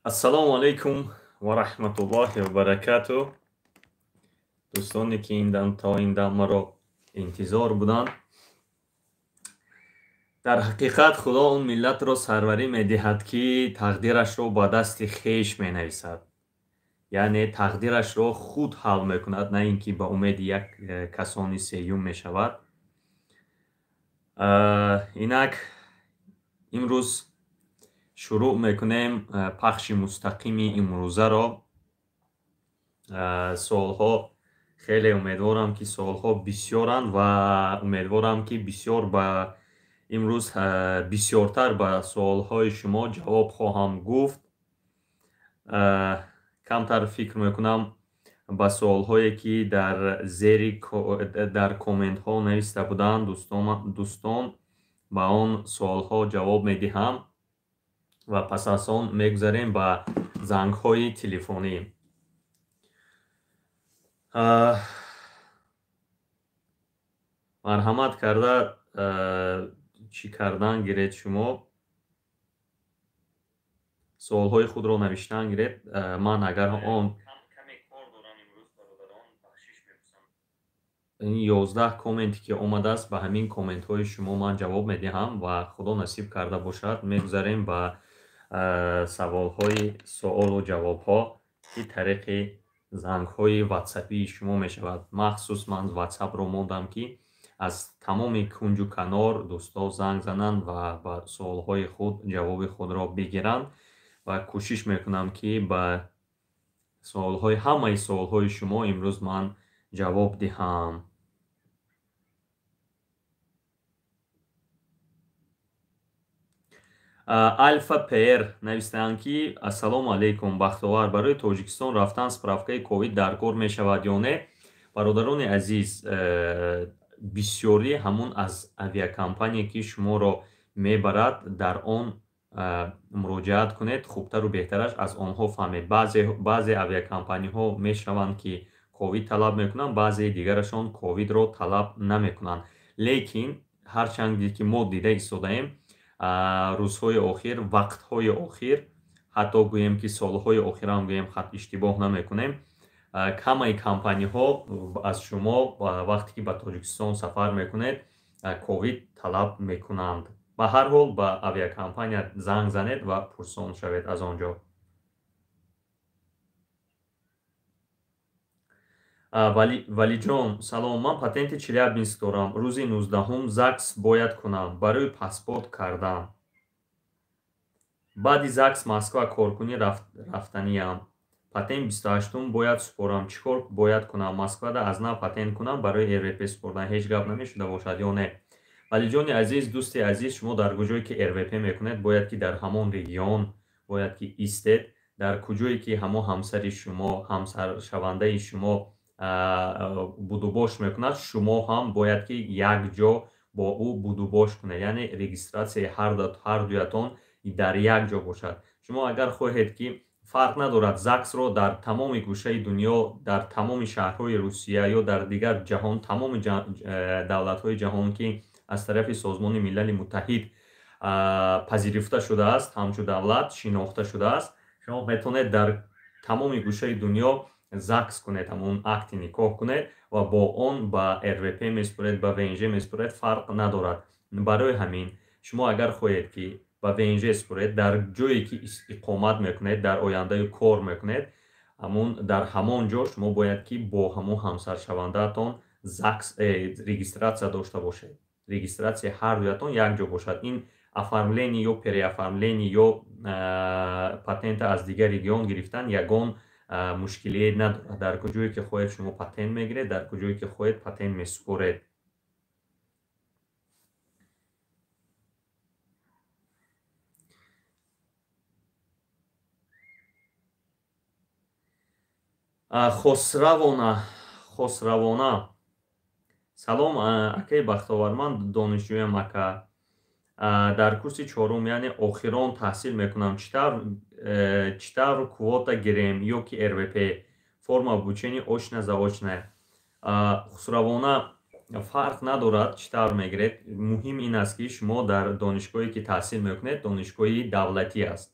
Ассалому алайкум ва раҳматуллоҳи ва баракатуҳ. Дӯстоне ки ин дам то ин дам маро интизор буданд. Дар ҳақиқат Худо он миллатро сарварӣ медиҳад, ки тақдирашро ба дасти хеш менависад. Яъне тақдирашро худ ҳал мекунад, на ин ки ба умеди як касони сеюм мешавад. Инак имрӯз шурӯъ мекунем пахши мустақими имрӯзаро. Суолҳо хеле умедворам, ки суолҳо бисёранд ва умедворам, ки бисёр ба имрӯз бисёртар ба суолҳои шумо ҷавоб хоҳам гуфт. Камтар фикр мекунам ба суолҳое, ки дар зери дар комментҳо нависта буданд дӯстон, ба он суолҳо ҷавоб медиҳам ва пас аз он мегузарем ба зангҳои телефонӣ. Марҳамат карда чӣ кардан гиред, шумо суолҳои худро навиштан гиред. Ман агар он 11 комменте ки омадааст, ба ҳамин комментҳои шумо ман ҷавоб медиҳам ва Худо насиб карда бошад, мегузарем ба саволҳои суолу ҷавобҳо, ки тариқи зангҳои ватсапии шумо мешавад. Махсус ман ватсапро мондам, ки аз тамоми кунҷу канор дӯстҳо занг зананд ва ба суолҳои худ ҷавоби худро бигиранд ва кӯшиш мекунам, ки ба суолҳои ҳамаи суолҳои шумо имрӯз ман ҷавоб диҳам. Альфа Пр навистаанд, ки ассалому алайкум, Бахтовар, барои Тоҷикистон рафтан справкаи ковид дар кор мешавад ё не? Бародарони азиз, бисёрӣ ҳамун аз авиакомпания, ки шуморо мебарад, дар он муроҷиат кунед, хубтару беҳтараш аз онҳо фаҳмед. Баъзе авиакомпаниҳо мешаванд, ки ковид талаб мекунанд, баъзеи дигарашон ковидро талаб намекунанд. Лекин ҳарчанде ки мо дида истодаем, рӯзҳои охир, вақтҳои охир, ҳатто гӯем, ки солҳои охирам гӯем, хат иштибоҳ намекунем, камаи компаниҳо аз шумо вақте ки ба Тоҷикистон сафар мекунед, ковид талаб мекунанд. Ба ҳар ҳол ба авиакомпания занг занед ва пурсон шавед аз он ҷо. Валиҷон, салом, ман патенти Челябинск дорам. Рӯзи 19-ум ЗАГС бояд кунам барои паспорт кардан. Баъди ЗАГС Москва коркунӣ рафтаниям. Патент 28-ум бояд супорам. Чӣ кор бояд кунам? Москвада аз нав патент кунам барои РВП супордан ҳеҷ гап намешуда бошад ё не? Валиҷони азиз, дӯсти азиз, шумо дар куҷое ки РВП мекунед, бояд ки дар ҳамон регион бояд ки истед, дар куҷое ки ҳамон ҳамсари шумо, ҳамсаршавандаи шумо будубош мекунад, шумо ҳам бояд ки якҷо бо ӯ будубош кунед, яъне регистратсияи ҳар дуятон дар як ҷо бошад. Шумо агар хоҳед, ки фарқ надорад, ЗАГСро дар тамоми гӯшаи дунё, дар тамоми шаҳрҳои Русия ё дар дигар ҷаҳон, тамоми давлатҳои ҷаҳон, ки аз тарафи Созмони Милали Муттаҳид пазируфта шудааст, ҳамчун давлат шинохта шудааст, шумо метавонед дар тамоми гӯшаи дунё ЗАГС кунед, ҳамон акти никоҳ кунед ва бо он ба РВП месупоред, ба ВНЖ месупоред, фарқ надорад. Барои ҳамин шумо агар хоҳед, ки ба ВНЖ супоред, дар ҷое ки иқомат мекунед, дар ояндаи кор мекунед, ҳамон дар ҳамон ҷо шумо бояд ки бо ҳамон ҳамсаршавандаатон ЗАГС регистратсия дошта бошед. Регистратсияи ҳар дуятон якҷо бошад. Ин оформление ё переоформление ё патента аз дигар регион гирифтан ягон мушкилие надорад. Дар куҷое ки хоҳед шумо патент мегиред, дар куҷое ки хоҳед патент месупоред. Хосравона, Хосравона, салом, акаи Бахтовар, ман донишҷӯям, ака, дар курси чорум, яъне охирон таҳсил мекунам. Чӣ тавр квота гирем ё ки РВП? Форма обучения очно заочная. Хусравона, фарқ надорад, чӣ тавр мегиред. Муҳим ин аст, ки шумо дар донишгоҳе ки таҳсил мекунед, донишгоҳи давлатӣ аст.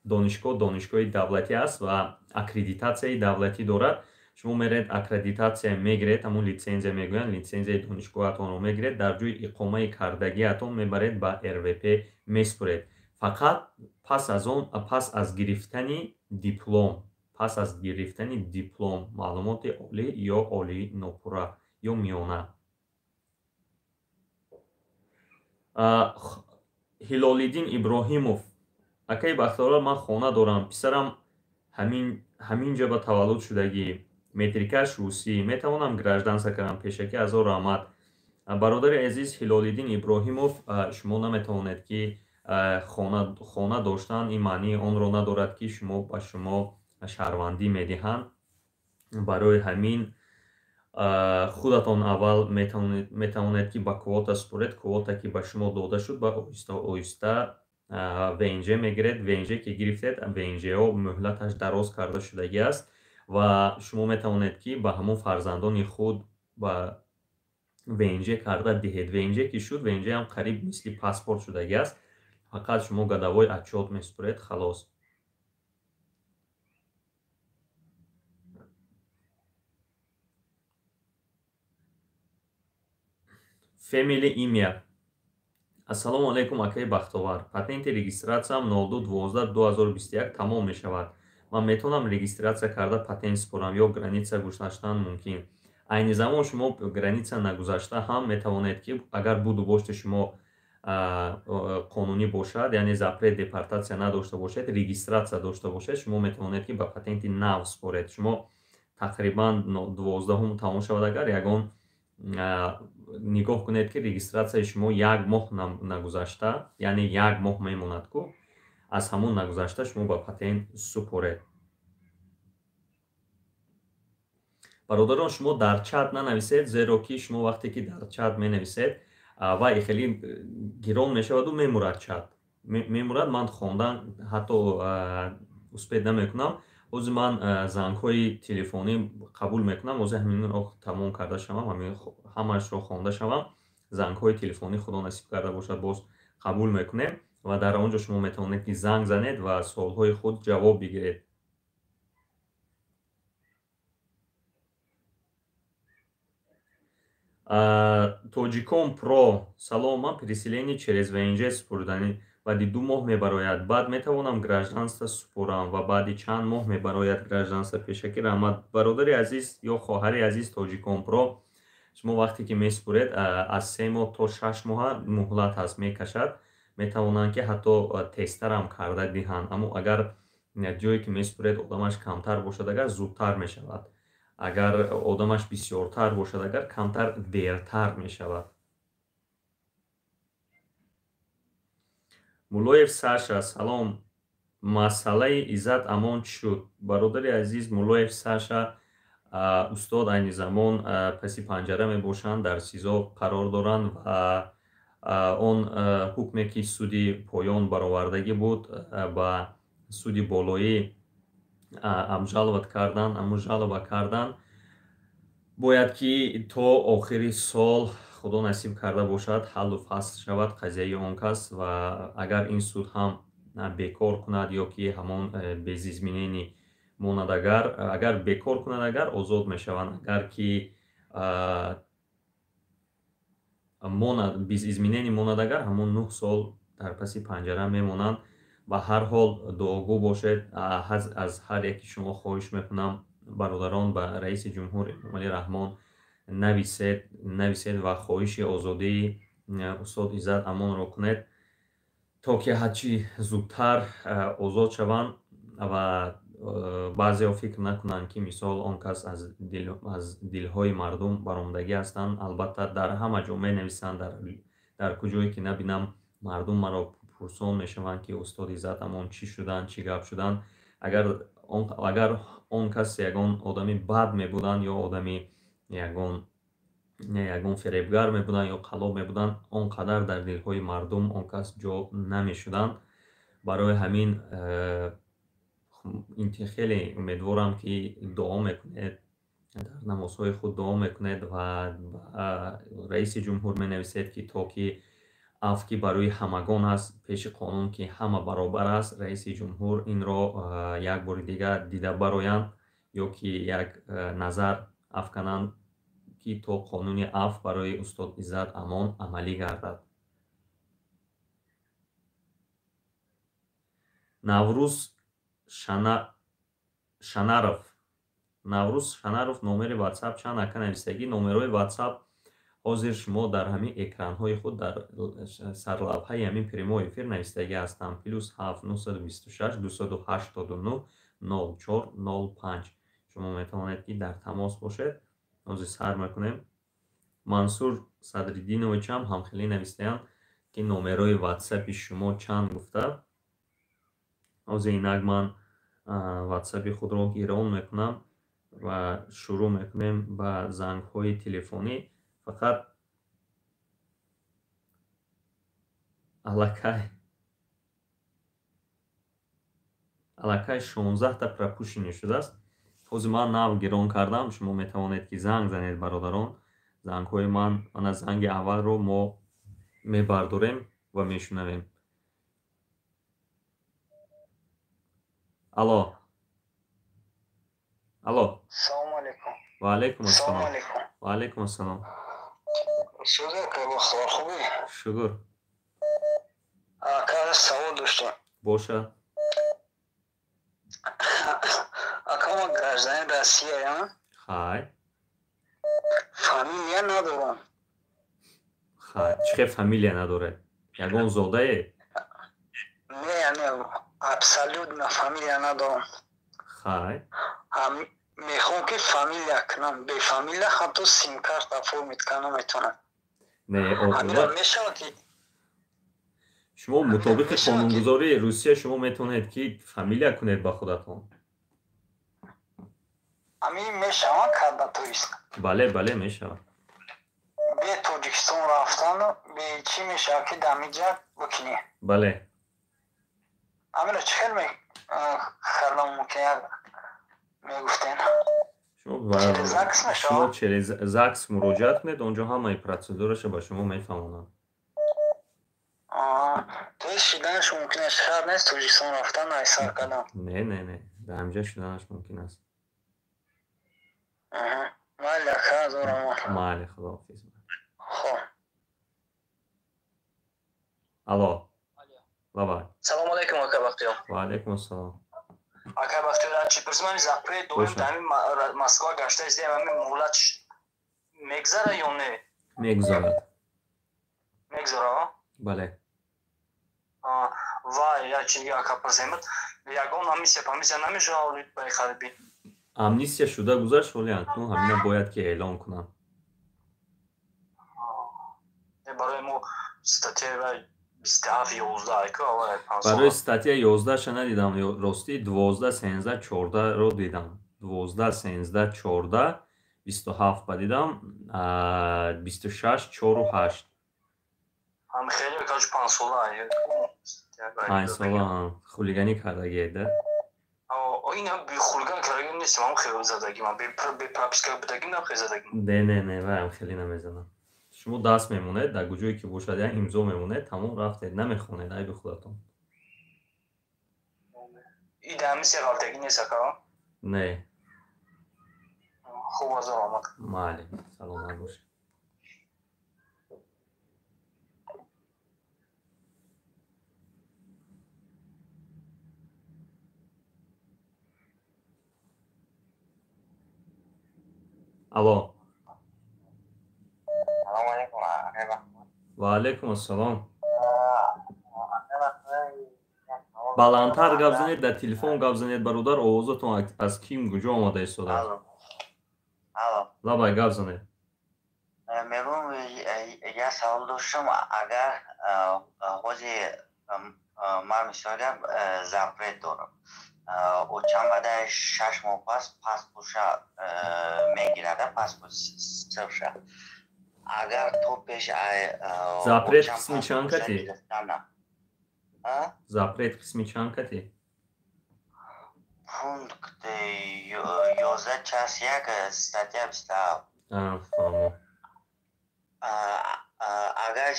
Донишгоҳ донишгоҳи давлатӣ аст ва аккредитатсияи давлатӣ дорад. Шумо меред, аккредитатсия мегиред, ҳамун литсензия мегӯянд, литсензияи донишгоҳатонро мегиред, дар ҷои иқомаи кардагиатон мебаред, ба РВП месупоред. Фақат пас аз он, пас аз гирифтани диплом, пас аз гирифтани диплом, маълумоти олӣ ё олии нопурра ё миёна. Ҳилолиддин Иброҳимов: акаи Бахтиёр, ман хона дорам, писарам ҳамин ҷа ба таваллуд шудагӣ, метрикаш русӣ, метавонам гражданство кардам? Пешакӣ ҳазор раҳмат. Бародари азиз Ҳилолиддин Иброҳимов, шумо наметавонед ки хона доштан ин маънии онро надорад, ки шумо ба шумо шаҳрвандӣ медиҳанд. Барои ҳамин худатон аввал метавонед ки ба квота супоред. Квота ки ба шумо дода шуд, ба оҳиста оҳиста ВНЖ мегиред. ВНЖ ки гирифтед, ВНЖҳо муҳлаташ дароз карда шудагӣ аст ва шумо метавонед ки ба ҳамон фарзандони худ ба ВНЖ карда диҳед. ВНЖ ки шуд, ВНЖ ҳам қариб мисли паспорт шудагӣ аст, фақат шумо годовой отчёт месупоред, халос. Фемили имя. Ассалому алайкум, акаи Бахтовар. Патенти регистратсиям 02.12.2021 тамом мешавад. Ман метавонам регистратсия карда патент супорам ё граница гузаштан мумкин? Айни замон шумо граница нагузашта ҳам метавонед ки, агар буду бошти шумо қонунӣ бошад, яъне запрет депортация надошта бошед, регистратсия дошта бошед, шумо метавонед ки ба патенти нав супоред. Шумо тақрибан 12-ум тамом шавад, агар ягон нигоҳ кунед, ки регистратсияи шумо як моҳ нагузашта, яъне як моҳ мемонад ку, аз ҳамон нагузашта шумо ба патент супоред. Бародарон, шумо дар чат нанависед, зеро ки шумо вақте ки дар чат менависед, вай хеле гирон мешаваду мемурад, чат мемурад, ман хондан ҳатто успеть намекунам. Ҳозир ман зангҳои телефонӣ қабул мекунам. Ҳозир ҳаминро тамом карда шавам, ҳамаашро хонда шавам, зангҳои телефонӣ, худо насиб карда бошад, боз қабул мекунем ва дар он ҷо шумо метавонед ки занг занед ва суолҳои худ ҷавоб бигиред. Тоҷикон Про: салом, ман переселение через ВНЖ супурданӣ, баъди 2 моҳ мебарояд, баъд метавонам гражданство супорам ва баъди чанд моҳ мебарояд гражданство? Пешакӣ раҳмат. Бародари азиз ё хоҳари азиз Тоҷикон Про, шумо вақте ки месупоред, аз 3 моҳ то 6 моҳа муҳлат ҳаст, мекашад. Метавонанд ки ҳатто тезтарам карда диҳанд, аммо агар ҷое ки месупоред одамаш камтар бошад, агар зудтар мешавад, агар одамаш бисёртар бошад, агар камтар дертар мешавад. Муллоев Саша: салом, масъалаи Иззат Амон чӣ шуд? Бародари азиз Муллоев Саша, устод айни замон паси панҷара мебошанд, дар СИЗО қарор доранд ва он ҳукме ки суди поён баровардагӣ буд, ба суди болоӣ обжаловать кардан, аммо жалоба кардан бояд ки то охири сол, худо насиб карда бошад, ҳаллу фасл шавад қазияи он кас. Ва агар ин суд ҳам бекор кунад ё ки ҳамон без изменений монад, агар бекор кунад, агар озод мешаванд, агар ки монад, без изменений монад, агар ҳамон 9 сол дар паси панҷара мемонанд. Ба ҳар ҳол дуогӯ бошед. Аз ҳар яки шумо хоҳиш мекунам, бародарон, ба раиси ҷумҳур Эмомалӣ Раҳмон нависед, нависед ва хоҳиши озодии устод Иззат Амонро кунед, то ки ҳарчи зудтар озод шаванд ва баъзеҳо фикр накунанд, ки мисол он кас аз дилҳои мардум баромадагӣ ҳастанд. Албатта, дар ҳама ҷо менависанд, дар куҷое ки набинам, мардум маро пурсон мешаванд, ки устод Иззат Амон чӣ шуданд, чӣ гап шуданд. Агар он кас ягон одами бад мебуданд ё одами ягон фиребгар мебуданд ё қаллоб мебуданд, он қадар дар дилҳои мардум он кас ҷо намешуданд. Барои ҳамин хеле умедворам, ки дуо мекунед, дар намозҳои худ дуо мекунед ва ба раиси ҷумҳур менависед, ки то ки Афв ки барои ҳамагон аст, пеши қонун ки ҳама баробар аст, раиси ҷумҳур инро як бори дигар дида бароянд ё ки як назар афкананд, ки то қонуни афв барои устод Иззат Амон амалӣ гардад. Наврӯз Шанаров. Наврӯз Шанаров номери WhatsApp чанд ака нависагӣ? Номерҳои WhatsApp ҳозир шумо дар ҳамин экранҳои худ дар сарлавҳаи ҳамин прямой эфир навистагӣ ҳастанд. +7 926 289 04 05. Шумо метавонед ки дар тамос бошед. Ҳозир сар мекунем. Мансур Садриддинович ҳам ҳамхелӣ навистаанд, ки номерҳои WhatsApp-и шумо чанд гуфта. Ҳозир инак ман WhatsApp-и худро гирон мекунам ва шурӯъ мекунем ба зангҳои телефонӣ. Фақат аллакай 16та пропущенный шудааст. Ҳозир ман нав гирон кардам, шумо метавонед ки занг занед, бародарон. Зангҳои ман, ана занги аввалро мо мебардорем ва мешунавем. Алло. Алло. Салому алейкум. Ва алейкум ассалом. Ва алейкум ассалом. Шукр. Ака, савол доштам. Боша. Ака, ман гражданин Россияям. Хай. Фамилия надорам. Хай, чӣ хел фамилия надоред? Ягон зодае? Не, не, абсолютно фамилия надорам. Хай. Мехоҳам ки фамилия кунам. Бе фамилия ҳатто сим-карт оформить карда наметавонам. Не, шумо мутобиқи қонунгузории Русия шумо метавонед ки фамилия кунед ба худатон. Ҳамин мешавад карда, то есть? Бале, бале, мешавад. Бе Тоҷикистон рафтану бе чӣ мешавад ки дар ҳамин ҷа бикунӣ? Бале. Ҳаминро чӣ хел кардан мумкин, як мегуфтен? Шумо через ЗАГС муроҷиат кунед, он ҷо ҳамаи процедураша ба шумо мефаҳмонанд. То есть шуданаш мумкин аст, шарт нест Тоҷикистон рафтан айсар кардан? Не, не, не, дар ҳамин ҷа шуданаш мумкин аст. Майли, ака, азор амон. Майли, худоҳофиз. Хоб. Алло. Лабай. Салому алейкум, ака Бахтиёр. Ва алейкум ассалом. Ака Бахтиёр, чӣ пурсам, ҳамин запрет дорем, дар ҳамин Москва гашта издием, ҳамин муҳлат мегзара ё не? Мегузарад. Мегзара? Бале. Ва як чи дига ака пурсем, ягон амнистия памнистия намешавад ба харбӣ? Амнистия шуда гузашт, вале акнун ҳамина бояд ки эълон кунанд. Барои мо статья 27 11. Барои статья 11-ша надидам, ростӣ 12, 13, 14-ро дидам. 12, 13, 14, 27 ба дидам, 26, 4 8. Ҳам хеле каш 5 сола. 5 сола хулиганӣ кардагиед, да? Ин хулиган кардаги нестам, ҳам хеле задаги ман бе прописка будагим, на хеле задаги. Не, не, не, вай ҳам хеле намезанам. Шумо даст мемонед, дар куҷое ки бошад, як имзо мемонед, тамом, рафтед, намехонед, айби худатон. Амнистия ғалтагӣ нест, ака? Не. Хуб, азор омад. Майли, саломат бошед. Алло. Ва алайкум ассалом. Баландтар гап занед, дар телефон гап занед, бародар, овозатон аз ким куҷо омада истодааст. Лабай, гап занед. Мегӯм, як савол доштам. Агар ҳозир ман мисолям запрет дорам, чанд баъдаи 6 моҳ пас паспортша мегирада, паспорт сирша, агар то пеш Запрет қисми чанд кати? Запрет қисми чанд кати? Пункт 11 часть 1, статья 27. Фаҳмо. Агар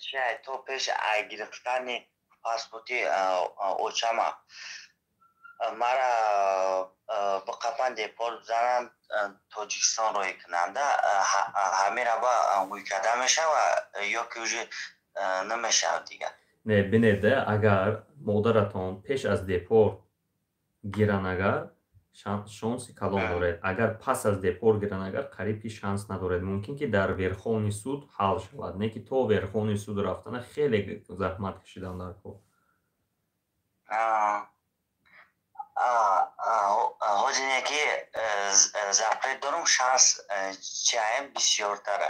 чи то пеш гирифтани паспорти очама мара ба қапан депорт бизананд, Тоҷикистон роҳӣ кунанда, ҳамира ба ҳуй карда мешава ё ки уже намешавад дигар? Не, бинед, агар модаратон пеш аз депорт гиран, агар шонси калон доред. Агар пас аз депорт гиран, агар қариб ки шанс надоред. Мумкин ки дар Верховный суд ҳал шавад, не ки то Верховный суд рафтана хеле заҳмат кашидан дар кор. Ҳозине ки запрет дорум, шанс чиаем бисёртара?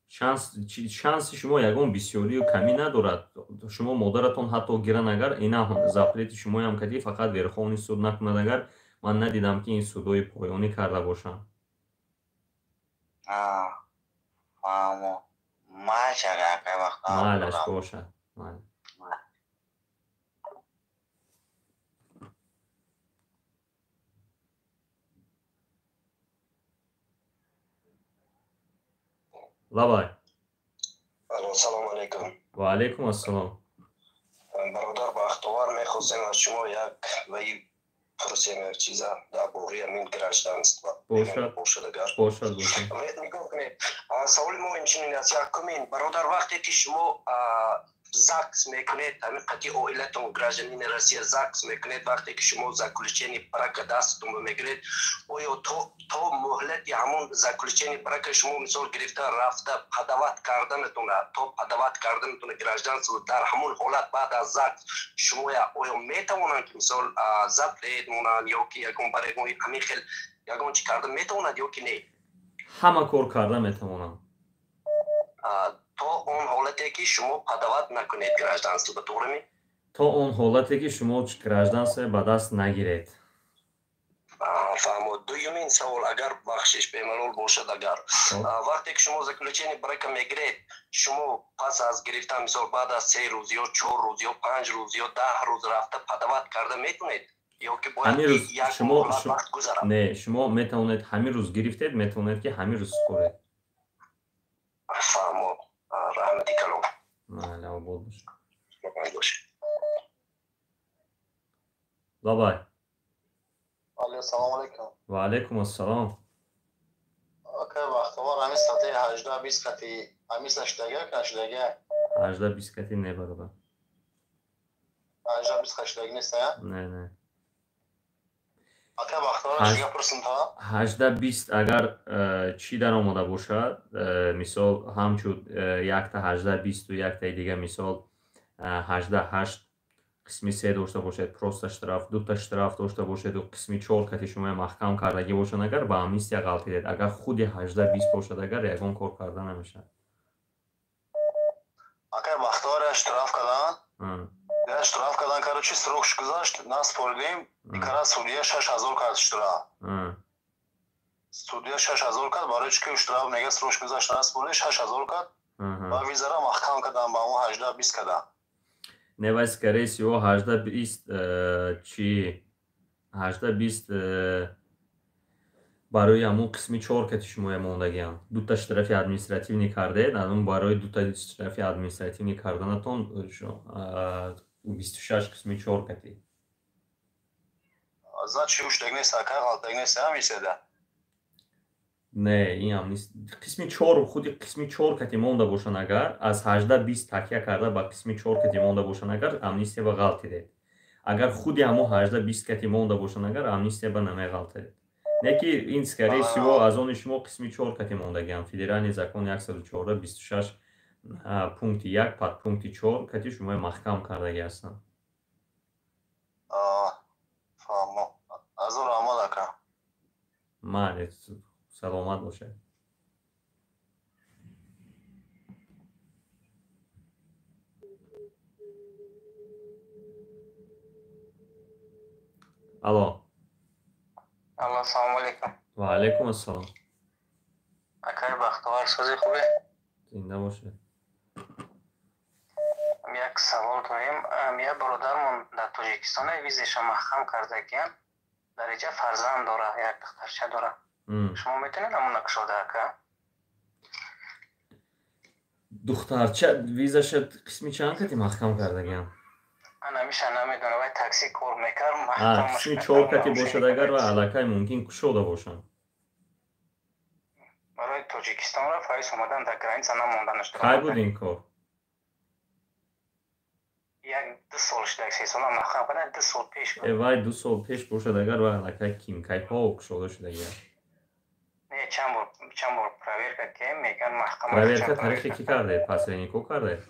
Шанси шумо ягон бисёрию камӣ надорад. Шумо модаратон ҳатто гиран, агар ина запрети шумоям кардӣ, фақат Верховный суд накунад. Агар ман надидам, ки ин судҳои поёнӣ карда бошанд. Майлаш, бошад. Лабай. Алло, салому алейкум. Ва алейкум ассалом. Бародар Бахтовар, мехостем аз шумо як ваи пурсем, як чиза дар бораи ҳамин гражданство. Бошад. Бошад агар. Бошад, бошад. Нигоҳ кунед. Саволи мо инчунин аст. Якумин, бародар, вақте ки шумо ЗАГС мекунед, ҳамин қати оилатон гражданини Россия ЗАГС мекунед, вақте ки шумо заключение брака дастатон мегиред, оё то муҳлати ҳамон заключение брака шумо мисол гирифта рафта подавать карданатона, то подавать карданатона гражданство, дар ҳамон ҳолат баъд аз ЗАГС шумоя оё метавонанд ки мисол запрет монанд ё ки ягон бар ягон ҳамин хел ягон чи карда метавонад ё ки не? Ҳама кор карда метавонанд. То он ҳолате ки шумо подавать накунед гражданство, ба туғрими? То он ҳолате ки шумо гражданство ба даст нагиред. Фаҳмод. Дуюмин савол, агар бахшиш бемалол бошад, агар вақте ки шумо заключение брака мегиред, шумо пас аз гирифтан, мисол баъд аз 3 рӯз ё 4 рӯз ё 5 рӯз ё 10 рӯз рафта подавать карда метавонед ё ки бояд як вақт гузарад? Не, шумо метавонед, ҳамин рӯз гирифтед, метавонед ки ҳамин рӯз супоред. Фаҳмод, раҳмати калом. Майли, обод бош. Лабай. Алло, салому алейкум. Ва алейкум ассалом. Акай Бахтовар, ҳамин статьяи 18-20 қати ҳамин шудага нашудага? 18-20 қати не, бародар. 18-20 қати нест, а? Не, не. Акай Бахтовар, чига пурсим та? 18-20 агар чӣ даромада бошад, мисол ҳамчун якта 18-20-у яктаи дига, мисол 18-8 қисми се дошта бошед, просто штраф, дута штраф дошта бошеду қисми чор кати шумо маҳкам кардагӣ бошанд, агар ба амнистия ғалтидед. Агар худи 18-20 бошад, агар ягон кор карда намешавад. Акай Бахтовар, штраф кардан, штраф кардан, короче, срокш гузашт, наспордем, икара судья 6000 кард штраф. Судья 6000 кард, барои чӣ ки штраф мега срокш гузашт, наспордем, 6000 кард ва визара маҳкам кардам, ба он 18-20 кардам. Не, вай, скорее всего, 18-20 чи 18-20 барои ҳамун қисми чор кати шумоя мондагиам. Дута штрафи административный кардед, анун барои дута штрафи административный карданатон 26 қисми чор кати. Значит, уштаг нест, акай ғалтаг нест, ҳамиседа. Не, ин ҳам нест. Қисми чор, худи қисми чор кати монда бошанд, агар аз 18-20 такя карда ба қисми чор кати монда бошанд, агар амнистия ба ғалтидед. Агар худи ҳамон 18-20 кати монда бошанд, агар амнистия ба намеғалтидед. Не ки ин, скорее всего, аз они шумо қисми чор кати мондагиам. Федеральный закон 114 26 пункти як подпункти чор кати шумо маҳкам кардагӣ ҳастанд. Фаҳмо, азор раҳмат, ака. Майли, саломат бошед. Алло. Алло, салому алейкум. Ва алейкум ассалом. Акай Бахтовар, сози, хубе? Зинда бошед. Як савол дорем. Як бародармон дар Тоҷикистон визаша маҳкам кардагиян, дар иҷа фарзанд дора, як духтарча дора. Шумо метавонед ҳамон накушода, ака? Духтарча визаша қисми чанд кати маҳкам кардагиам? Анамиша намедонам, вай такси кор мекард. Қисми чор кати бошад агар, ва аллакай мумкин кушода бошанд. Барои Тоҷикистон рафт, фаиз омадан дар граница намонданаш. Кай буд ин кор? Як ду сол шуда, як се сола маҳкам кардан, 2 сол пеш буд. Э, вай 2 сол пеш бошад агар, вай аллакай кимкайҳо кушода шудагиам. Не, чанд бор проверка кем, мегӯянд маҳкам. Проверка тариқи кӣ кардед? Посреднико кардед?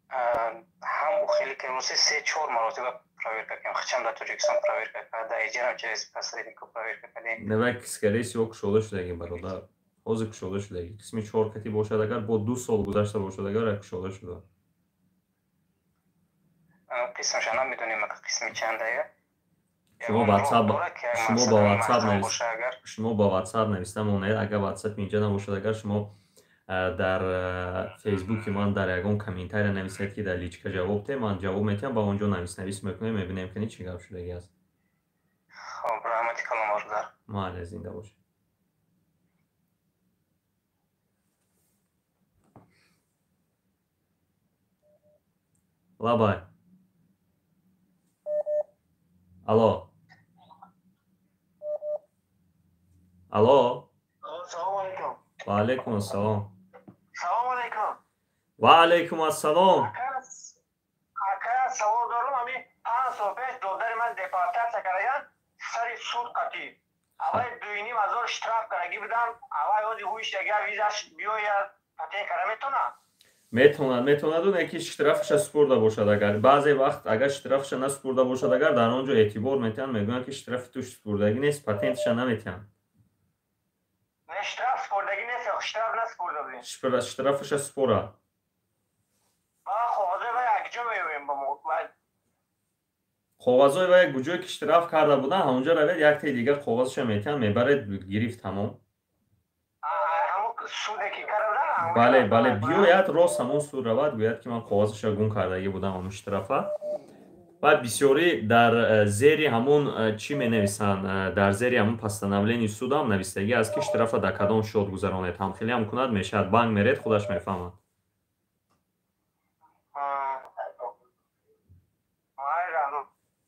Ҳам хеле ки руси се чор маротиба проверка кем, хичам дар Тоҷикистон проверка карда, иҷарам через посреднико проверка кардем. Не, вай скорее всего кушода шудаги, бародар, ҳозир кушода шудаги. Қисми чор кати бошад агар, бо 2 сол гузашта бошад агар, кушода шуда. Қисмаша намедонем, қисми чандая. Шумо ба WhatsApp нависта монед. Агар WhatsApp инҷа набошад агар, шумо дар Фейсбуки ман дар ягон комментария нависед, ки дар личка ҷавоб те, ман ҷавоб метиҳам. Ба он ҷо навис мекунем, мебинем, ки чӣ гап шудаги аст. Хоб, раҳмати калом, бародар. Майли, зинда бошед. Лабай, алло, алло. Салому алайкум. Ва алайкум ассалом. Салому алайкум. Ва алайкум ассалом. Ака, савол дорам. Ами 5 сол пеш додари ман депортатсия кардаян, сари суд қатӣ. Аввал 2,5 ҳазор штраф кардаги будам. Аввал ҳози ҳуиш ягар визаш биёяд, патент карда метавонад? Метавонад, метавонад. Оне ки штрафаша супурда бошад агар. Баъзе вақт агар штрафаша насупурда бошад агар, дар он ҷо эътибор метиҳанд, мегӯянд, ки штрафи ту супурдагӣ нест, патенташа наметиҳанд. Не, штраф супурдагӣ нест, штраф насупурда будем. Штрафаша супора. Коғазои вай акҷо меёбем ба мо? Коғазои вай куҷое ки штраф карда буданд, ҳамонҷо равед, яктаи дигар коғазаша метиҳанд, мебаред, гирифт, тамом. Суде ки карда? Бале, биёяд, рост ҳамон суд равад, гӯяд, ки ман коғазаша гум кардагӣ будам, ҳамон штрафа. Баъд бисёрӣ дар зери ҳамон чӣ менависанд, дар зери ҳамон постановление судам навистагӣ аст, ки штрафа дар кадом счёт гузаронед. Ҳамхелиам кунад мешавад, банк меред, худаш мефаҳмад.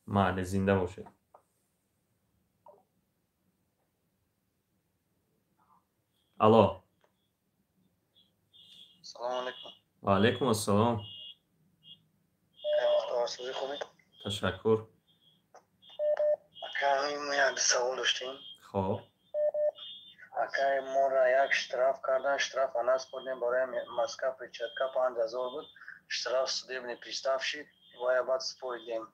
Майли, зинда бошед. Алло. Салому алайкум. Ва алайкум ассалом. Ташаккур. Ака, мо як савол доштем. Хоб. Ака, моро як штраф кардан, штрафа наспордем. Барои Москва перчатка 5000 буд штраф, судебный пристав шид, вая баъд споридем.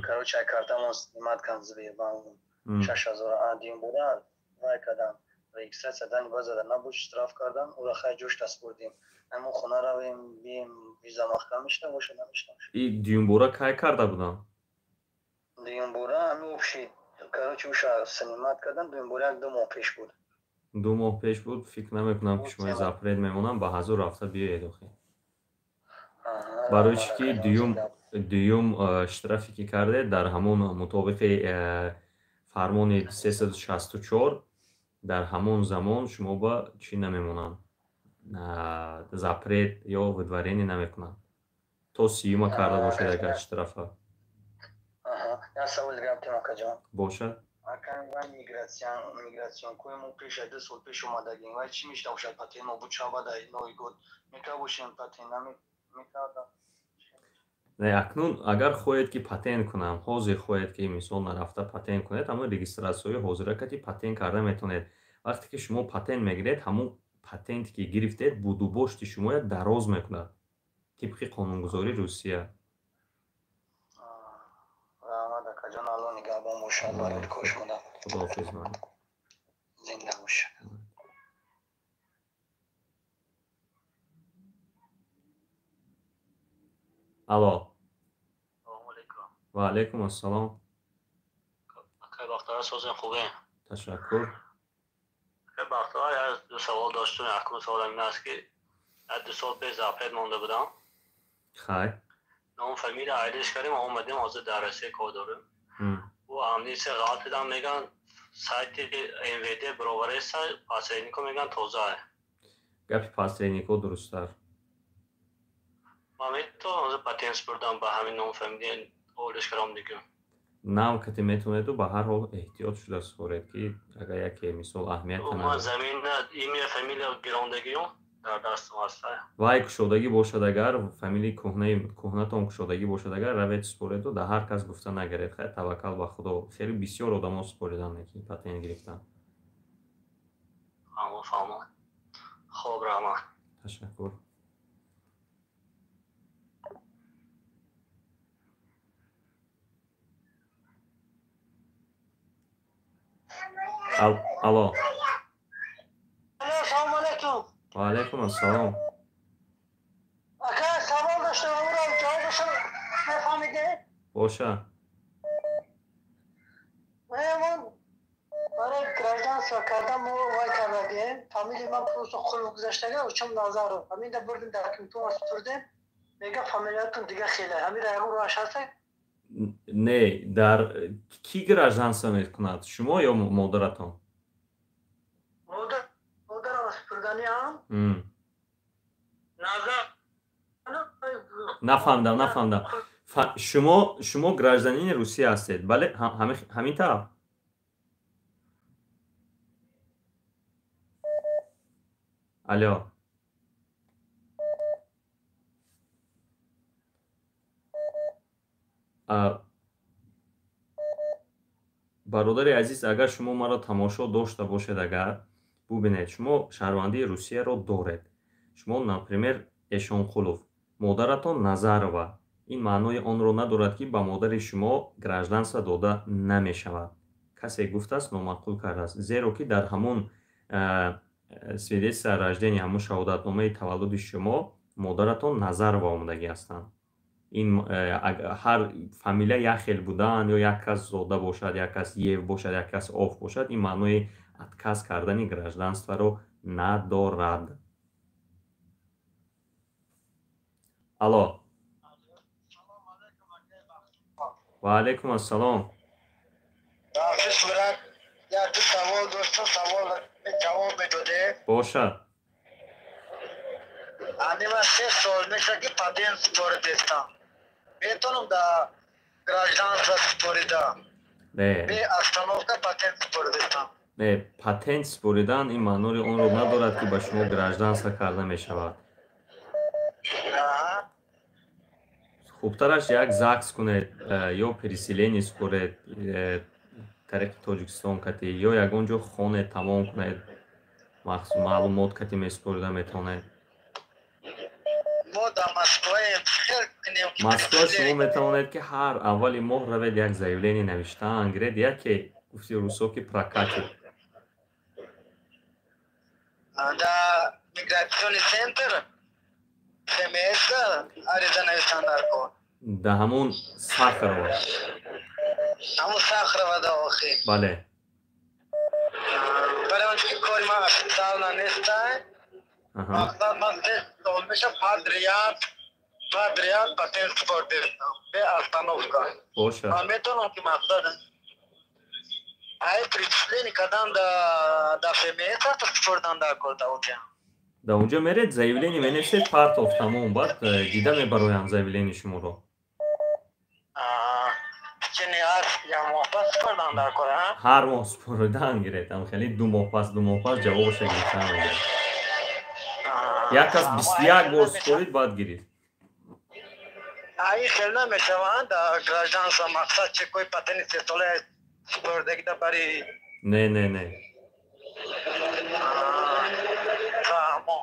Короче, ай картамон снимать кан Сбербанк 6000 адим буда, вай кардан, регистрация дани базада набуд, штраф кардан, ура хай ҷошта спордем. Мо хона равем, бием, виза маҳкам мешта боша, намешта? И дуюмбора кай карда будам? Дуюмбора ами общий, короче, уша снимать кардан, дуюмбора як 2 моҳ пеш буд. 2 моҳ пеш буд. Фикр намекунам, ки шумо запрет мемонам, ба ҳазур рафта биёед охи. Барои чӣ ки дуюм штрафе ки кардед, дар ҳамон мутобиқи фармони 364 дар ҳамон замон шумо ба чӣ намемонанд, запрет ё выдворение намекунанд, то сиюма карда бошед агар штрафа. Як савол дигар ҳам, акаҷон. Бошад. Акай, миграционкои мо пеша 2 сол пеш омадагим, вай чӣ мешта бошад? Патент мо буд, шава дар Новый год мекарда бошем, патент намекарда? Не, акнун агар хоҳед, ки патент кунам, ҳозир хоҳед, ки мисол нарафта патент кунед, ҳамон регистратсияҳои ҳозира кати патент карда метавонед. Вақте ки шумо патент мегиред, ҳамон патенте ки гирифтед, будубошти шумоя дароз мекунад тибқи қонунгузории Русия. Раҳмат, акаҷон, Алло нигаҳбон бошад барои кошмода. Худоҳофиз, ман. Зинда бошад. Алло. Ва алайкум ассалом. Акай Бахтара, созем, хубе? Ташаккур. Акай Бахтара, як ду савол доштум. Якум саволам ин аст, ки як 2 сол пеш запрет монда будам. Хай. Ном, фамилия айлиш кардем, омадем, ҳозир дар Россия кор дорем. Ӯ амнисия ғалт дидам, меган сайти МВД бировареса, посреднико меган тозае. Гапи посреднико дурусттар. Ман метавонам патент супурдам ба ҳамин ном фамилия олиш карам дигар. Нав кати метавонеду, ба ҳар ҳол эҳтиёт шуда супоред, ки агар яке мисол аҳамият Ман замина имя фамилия гирондагиём дар дастам ҳаст. Вай кушодагӣ бошад, агар фамилияи кӯҳнатон кушодагӣ бошад, агар равед супореду, дар ҳар кас гуфта нагаред. Хайр, таваккал ба Худо. Хеле бисёр одамо супоридан, ки патент гирифтан. Фаҳмо, фаҳмо. Хоб, раҳмат. Ташаккур. Алло. Салому алайкум. Ва алайкум ассалом. Ака, савол доштам, амро ҷавобашро мефаҳмидед? Боша. Ман барои гражданство кардан мо вай кардагем. Фамилияи ман просто хулқ гузаштага, учам Назаров. Ҳаминда бурдем, документҳоро супурдем. Мега фамилиятон дига хеле. Ҳаминра ягон роҳаш ҳаст? Не, дар кӣ гражданство мекунад? Шумо ё модаратон? Модарам супурданиам. Назар. Нафаҳмидам, нафаҳмидам. Шумо гражданини Русия ҳастед, бале? Ҳамин тавр? Алло. Бародари азиз, агар шумо маро тамошо дошта бошед, агар бубинед, шумо шаҳрвандии Русияро доред. Шумо, например, Эшонқулов, модаратон Назарова. Ин маънои онро надорад, ки ба модари шумо гражданство дода намешавад. Касе гуфтааст, номаъқул кардааст, зеро ки дар ҳамон свидетельство о рождении, ҳамон шаҳодатномаи таваллуди шумо модаратон Назарова омадагӣ ҳастанд. Ин ҳар фамилия як хел будан ё як кас зода бошад, як кас ев бошад, як кас оф бошад, ин маънои отказ кардани гражданстворо надорад. Алло. Ва алайкум ассалом. Савол доштам, савол ҷавоб медодед? Бошад. Ани ман 3 сол мешавад, ки патент супоридастам. Метавонам дар гражданство супорида? Не. Бе остановка патент супоридастам. Не, патент супоридан ин маънори онро надорад, ки ба шумо гражданство карда мешавад. Хубтараш як ЗАГС кунед ё переселение супоред тариқи Тоҷикистон кати, ё ягон ҷо хонед, тамом кунед, маълумот кати месупорида метавонед. Москва шумо метавонед, ки ҳар аввали моҳ равед, як заявление навиштан гиред, яке гуфти русо, ки прокатит. Да миграционный центр ФМС ариза навиштан дар кор. Да ҳамон Сахарова. Ҳамон Сахарова да охи. Бале. Барои он ки кори ман официально нестай. Мақсад ман 3 сол меша подряд патент супордестам. Бе остановка. Боша. Ман метавонам, ки мақсад ай причисление кардан да ФМС супордан дар кор да оҷа. Да унҷо меред, заявление менависед, партов, тамом, баъд дида мебароям заявление шуморо. Ҳар моҳ супоридан гиред, ам хеле 2 моҳ пас, 2 моҳ пас ҷавобаша гирифтан мегиред. Як кас 21 бор супорид, баъд гирифт. Ай хел намешаванд гражданство, мақсад чекои патенти сесола супордагида бари. Не, не, не. Фаҳмо.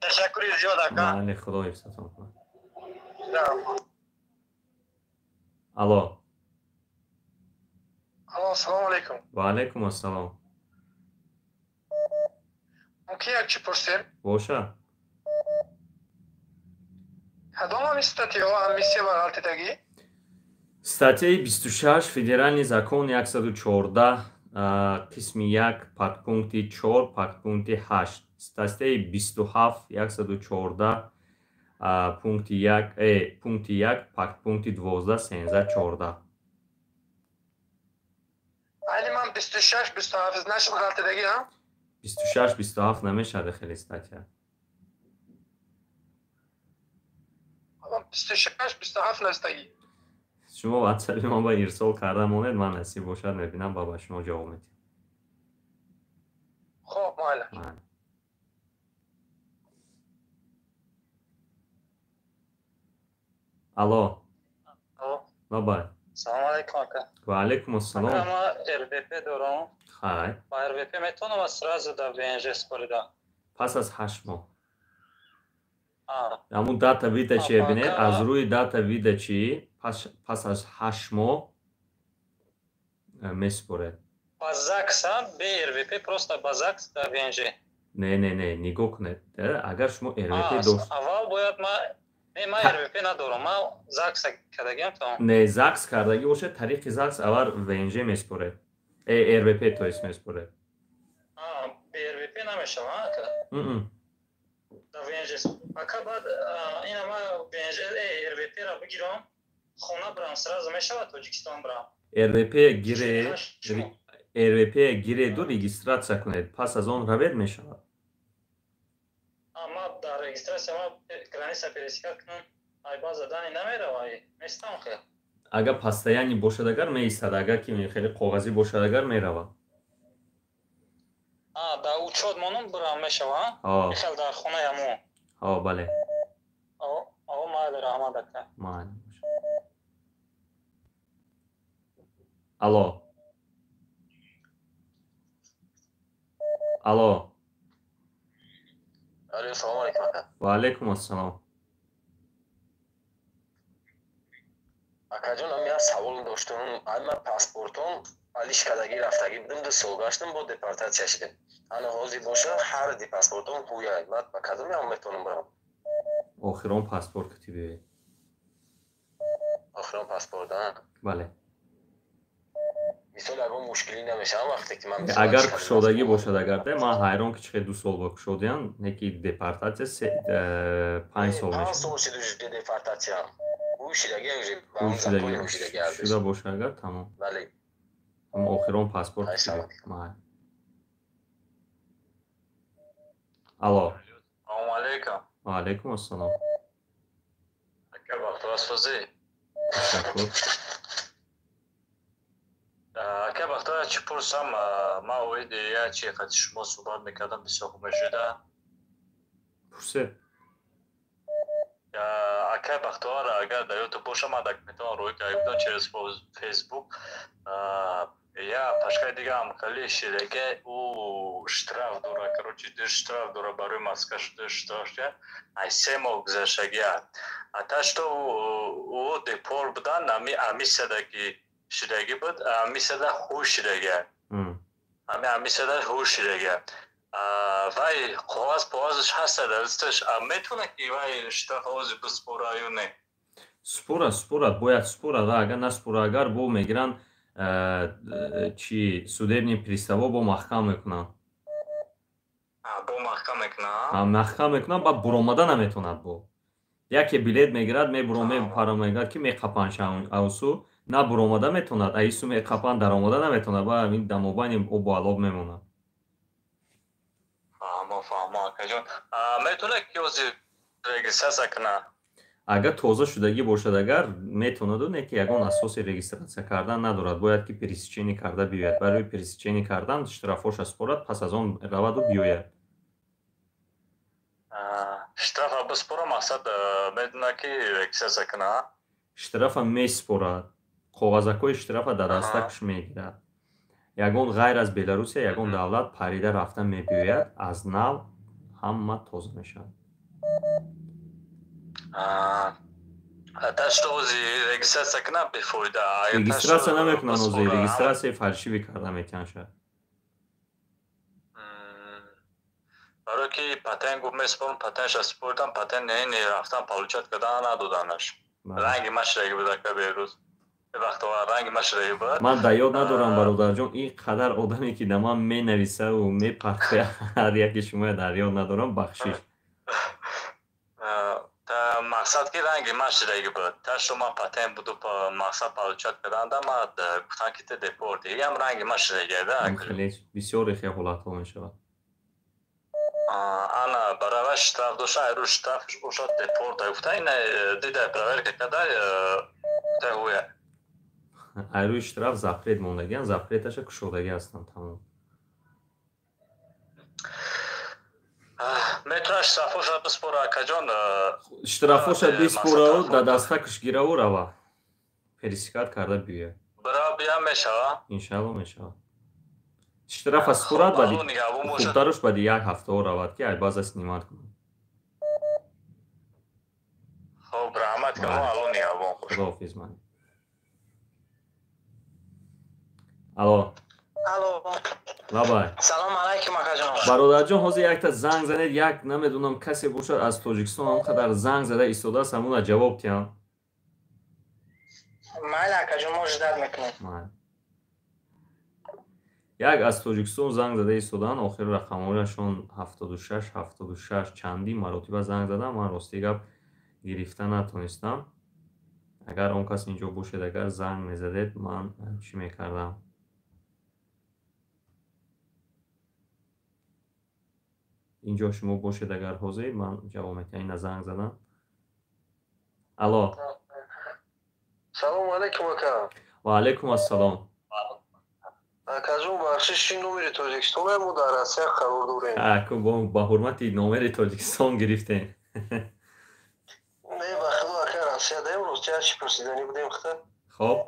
Ташаккури зиёд, ака. Майли, Худо ҳифзатон кунад. Алло. Алло, ассалому алайкум. Ва алайкум ассалом. Мумкин як чӣ пурсем? Боша. Кадом ҳами статьяҳо амнистия бар ғалтидагӣ? Статьяи 26 Федеральный закон 114, қисми 1, подпункти 4, подпункти 8. Статьяи 27 114, пункти 1, пункти 1, подпункти 12, 13, 14. Айни ман 26, 27 нашид ғалтидагӣ, ҳа? 26, 27 намешавад хеле статья. 26 27 навистагӣ. Шумо ватсапи ман ба ирсол карда монед, ман насиб бошад мебинам, ба шумо ҷавоб медиҳам. Хоб, майла. Алло. Лабай. Салом алейкум, ака. Ва алейкум ассалом. Ака, ман РВП дорам. Хай. Ба РВП метавонам сразу да ВНЖ спорида? Пас аз 8 моҳ. Ҳамун дата выдачи бинед, аз рӯи дата выдачи пас аз 8 моҳ месупоред. Ба ЗАГС, бе РВП, просто ба ЗАГС да ВНЖ. Не, не, не, нигоҳ кунед. Агар шумо РВП дошт. Аввал бояд ман Не, ман РВП надорам, ман ЗАГС кардагиам то. Не, ЗАГС кардагӣ бошад, тариқи ЗАГС аввал ВНЖ месупоред. РВП то есть месупоред. Бе РВП намешавад, ака? Да ВНЖ. Ака, баъд ина ман ВНЖ, РВП-ра бигирам, хона бирам, сразу мешавад Тоҷикистон бирам? РВП гире, РВП гиреду регистрация кунед, пас аз он равед мешавад. Ма дар регистрация ма граница пересекать кунам, ай база дани намерава, местам хел. Агар постоянный бошад, агар меистад, агар ки хеле коғазӣ бошад, агар мерава. Да учёт монум бирам мешава? Хел дар хонаи ҳамо. Ҳо, бале. О, майли, раҳмат, ака. Майли. Алло. Алло. Алло, салом алейкум, ака. Ва алейкум ассалом. Акаҷон, ман як савол доштам. Ай ман паспортом алиш кардагӣ рафтагӣ будам, 2 сол гаштам, бо депортатсия шудем. Ана ҳозир боша ҳар ди паспортом ҳуяй. Ман ба кадом ям метавонам барам? Охирон паспорт ки биёед. Охирон паспорт, а? Бале. Мисол ягон мушкилӣ намешавад вақте ки ман агар кушодагӣ бошад, агар де ман ҳайрон ки чӣ 2 сол бо кушодиям, не ки депортатсия 5 сол мешавад. 5 сол шуд депортатсия. Ӯ шуда бошад агар тамом. Бале. Ҳам охирон паспорт. Алло. Салом алейкум. Ва алейкум ассалом. Ака, бахтовар Ташаккур. Ака, бахтовар, чӣ пурсам, ман оиди як чи қати шумо суҳбат мекардам, бисёр хуб мешуда. Пурсед. Ака, бахтовар, агар дар ёдтон боша, ман документам рӯй карда будам через Фейсбук. Я пашкаи дигаам хеле шидаге, ӯ штраф дора, короче, ду штраф дора барои Москва, ду штраф шуда, ай 3 моҳ гузаштагия. А та что ӯ депорт будан, ами амисадаги шидагӣ буд, амисада ҳуш шидагия. Ами амисада ҳуш шидагия. Вай коғаз поғазаш ҳаста дар дасташ, метавонад ки вай штраф ҳозир биспора ё не? Спора, спора, бояд спора, ва агар наспора, агар бо мегиранд чи судебный приставо бо маҳкам мекунанд. Бо маҳкам мекунанд? Маҳкам мекунанд, баъд буромада наметавонад бо. Яке билет мегирад, мебуром, мепара мегирад ки меқапанд шаусу, на буромада метавонад, аису меқапанд, даромада наметавонад, ба ин дамобайни обу алоб мемонад. Фаҳмо, фаҳмо, акаҷон. Метавонад ки ҳозир регистрация кунад? Агар тоза шудагӣ бошад, агар метавонаду, не ки ягон асоси регистрация кардан надорад, бояд ки пересечение карда биёяд. Барои пересечение кардан штрафоша спорад, пас аз он раваду биёяд. Штрафа биспора, мақсад медонад ки регистрация кунад? Штрафа меспорад, коғазакҳои штрафа дар дастакш мегирад. Ягон ғайр аз Беларусия ягон давлат парида рафта мебиёяд, аз нав ҳама тоза мешавад. Регистрация кунад бефоида. Регистрация намекунанд ҳозир, регистрацияи фальшивӣ карда метиҳанд шояд. Барое ки патент гуфт месупорам, патентша супоридам, патент не рафтан получать кардан надоданаш. Ранги ман шидаги буд ака Беҳрӯз. Ман дар ёд надорам, бародарҷон, ин қадар одаме ки да ман менависаву мепартояд, ҳар яке шумоя дар ёд надорам, бахшиш. Мақсад ки ранги ман шидаги буд. Та шо ман патент буду мақсад получать карданда, ман гуфтам ки те депорти. Ям ранги ман шидаги да. Хеле бисёре хел ҳолатҳо мешавад. Ана бараваш штраф дошта, айрӯз штраф бошад, депорт гуфта, ина дида, проверка карда, гуфта ҳуя. Айрӯи штраф запрет мондагиан, запреташа кушодагӣ ҳастанд, тамом. Метавонад штрафоша биспора, акаҷон? Штрафоша биспораву да дастакаш гираву рава, пересекать карда биёя. Бира бия, мешава? Иншалло, мешава. Штрафа спорад, баъди хубтаруш баъди як ҳафтао равад, ки ай база снимать кунад. Хоб, раҳмат камо, Алло нигаҳбон. Худоҳофиз, ман. Алло. Алло. Лабай. Салом алайкум, акаҷон. Бародарҷон, ҳозир якта занг занед, як намедонам, касе бошад аз Тоҷикистон, он қадар занг зада истодааст, ҳамуна ҷавоб диҳам. Майли, акаҷон, мо ждать мекунем. Майли. Як аз Тоҷикистон занг зада истодаанд, охири рақамҳояшон 76 76, чандин маротиба занг задам, ман рости гап гирифта натонистам. Агар он кас инҷо бошед, агар занг мезадед, ман чӣ мекардам? Инҷо шумо бошед, агар ҳозир, ман ҷавоб метиҳам. Ина занг задам. Алло. Салому алайкум, ака. Ва алайкум ассалом. Акаҷон, бахшиш, ин номери Тоҷикистон, мо дар Россия қарор дорем. Аку ба ҳурмати номери Тоҷикистон гирифтем. Не, ба худо, ака, Россия даем, ростия чӣ пурсиданӣ будем хта. Хоб.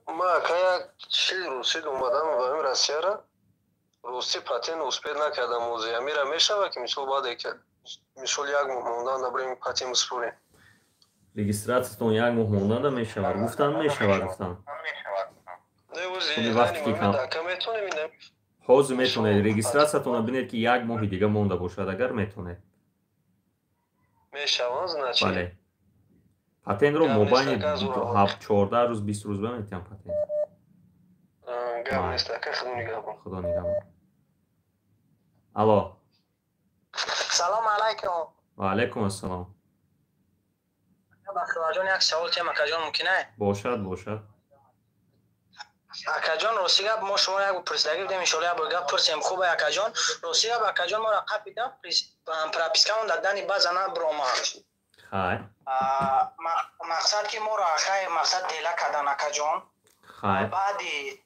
Ма, ака, як чил рӯсид омадам ба ин Россияра, рости патент успеть накардам. Ози амира мешава, ки мисол баъде ки мисол як моҳ мондан дабрем патент спорем? Регистратсиятон як моҳ монданда мешавад, гуфтан мешавад, гуфтан. Вақте ки ҳозир метавонед регистратсиятонро бинед, ки як моҳи дига монда бошад, агар метавонед. Мешавад, значит. Бале, патентро мобайни 14 рӯз, 20 рӯз ба метиҳам патент. Гап нест, ака, худо нигаҳбон. Худо нигаҳбон. Алло. Салому алайкум. Ва алайкум ассалом. Бахтиёрҷон, як савол тем, акаҷон, мумкин е? Бошад, бошад. Акаҷон, рости гап, мо шумо як пурсидагӣ будем, иншоалло як бор гап пурсем, хубе, акаҷон? Рости гап, акаҷон, моро қапида, пропискамон дар дани база набиромад. Хай. Мақсад ки моро, хай, мақсад дела кардан, акаҷон. Хай. Баъди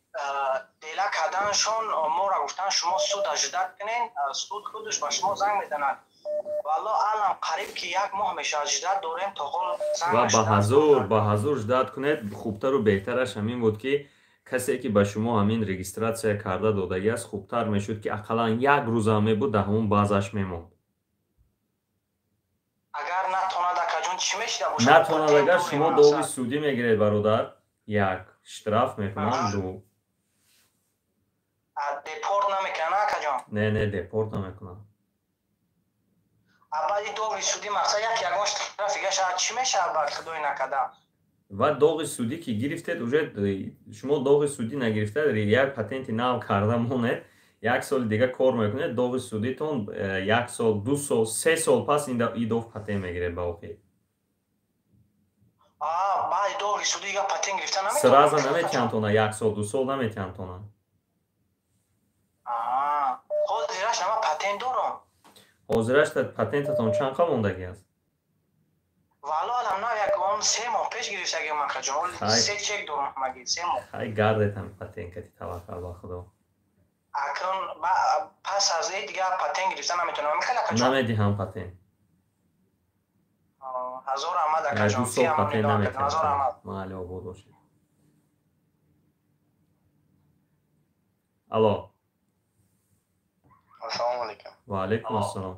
дела карданашон моро гуфтан, шумо суд ожидать кунен, суд худаш ба шумо занг мезанад. Валло алам, қариб ки як моҳ мешавад, ждать дорем, то ҳол занг. Ва ба ҳазур ждать кунед. Хубтару беҳтараш ҳамин буд, ки касе ки ба шумо ҳамин регистратсия карда додагӣ аст, хубтар мешуд, ки ақаллан як рӯзам мебуд, дар ҳамон базаш мемонд. Агар натонад, акаҷон, чӣ мешида бошад? Натонад, агар шумо доғи судӣ мегиред, бародар, як штраф мекунанд, ду. Депорт намекунанд, акаҷон? Не, не, депорт намекунанд. Баъди доғи судӣ, мақсад, як ягон штраф дига шавад, чӣ мешавад, баъд, худои накарда? Ва доғи судӣ ки гирифтед, уже шумо доғи судӣ нагирифта, як патенти нав карда монед, як соли дига кор мекунед, доғи судитон як сол, 2 сол, 3 сол пас идов патент мегиред ба охир. Баъди доғи судӣ дига патент гирифта наметавонад? Сразу наметиҳанд тона, як сол, 2 сол наметиҳанд тона. Ҳозираш нама патент дорам. Ҳозираш патентатон чанд қал мондагӣ аст? Валло алам, на, ягон 3 моҳ пеш гирифтагиам, акаҷон, се чек дорам, ҳамагӣ 3 моҳ. Хай, гардетам патент кати, таваккал ба худо. Акун пас аз э дига патент гирифта наметавонам, михел, акаҷон? Намедиҳам патент. Ҳазор раҳмат, акаҷон. 2 сол патент наметиҳам. Майли, обод бошед. Алло. Ассалому алайкум. Ва алайкум ассалом.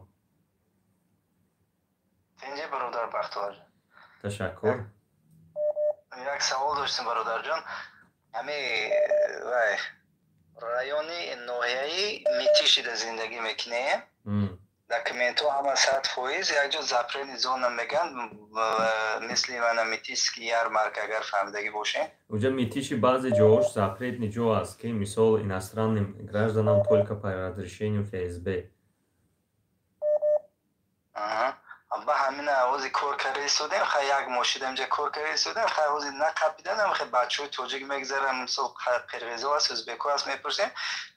Тинҷи, бародар Бахтиёр? Ташаккур. Як савол доштем, бародарҷон. Ҳами вай райони ноҳияи Митишида зиндагӣ мекунем, документҳо ҳама 100%. Якҷо запретный зона мегӯянд, мисли мана Митишский ярмарка, агар фаҳмидагӣ бошем. Уҷа Митиши баъзе ҷоҳош запретный ҷо аст, ки мисол иностранным гражданам только по разрешению ФСБ. Ба ҳамина ҳози кор карда истодем, хай, як моҳ шида инҷа кор карда истодем, хай, ҳози нақапиданам. Хай, бачаҳои тоҷик мегзаранд, мисол қирғизо аст, ӯзбеко аст, мепурсем,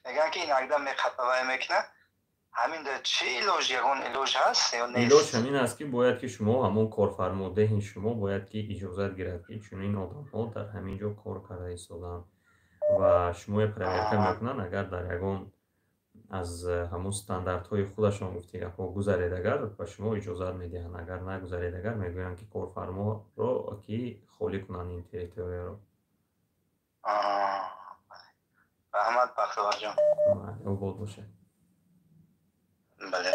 мегӯянд, ки инакда меқапа, вай мекунад. Ҳамин чӣ илоҷ, ягон илоҷ ҳаст ё нест? Илоҷ ҳамин аст, ки бояд ки шумо ҳамон корфармодеҳи шумо бояд ки иҷозат гирад, ки чунин одамҳо дар ҳамин ҷо кор карда истодаанд ва шумоя проверка мекунанд. Агар дар ягон аз ҳамон стандартҳои худашон гуфти гапҳо гузаред, агар ба шумо иҷозат медиҳанд, агар нагузаред, агар мегӯянд, ки корфарморо ки холӣ кунанд ин территорияро. Раҳмат, Бахтоварҷон. Обод бошед. Бале.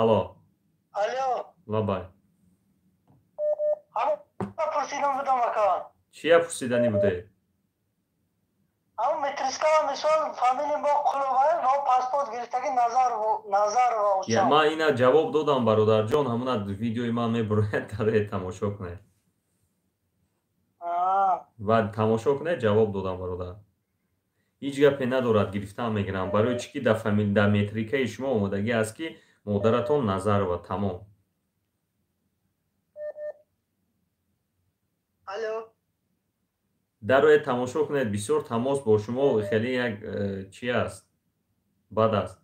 Алло. Алло. Лабай. Ҳама пурсидан будам, ака. Чия пурсиданӣ буде? Ҳама метрискава, мисол, фамилия мо Қулова ва паспорт гирифтаги Назарова. Я ман ина ҷавоб додам, бародарҷон, ҳамуна видеои ман мебурояд, дароед тамошо кунед. Ва тамошо кунед, ҷавоб додам, бародар. Ҳеҷ гапе надорад, гирифтан мегирам. Барои чӣ ки дар фамил дар метрикаи шумо омодагӣ аст, ки модаратон Назарова, тамом. Алло. Дароед тамошо кунед, бисёр тамос бо шумо хеле як чи аст, бад аст.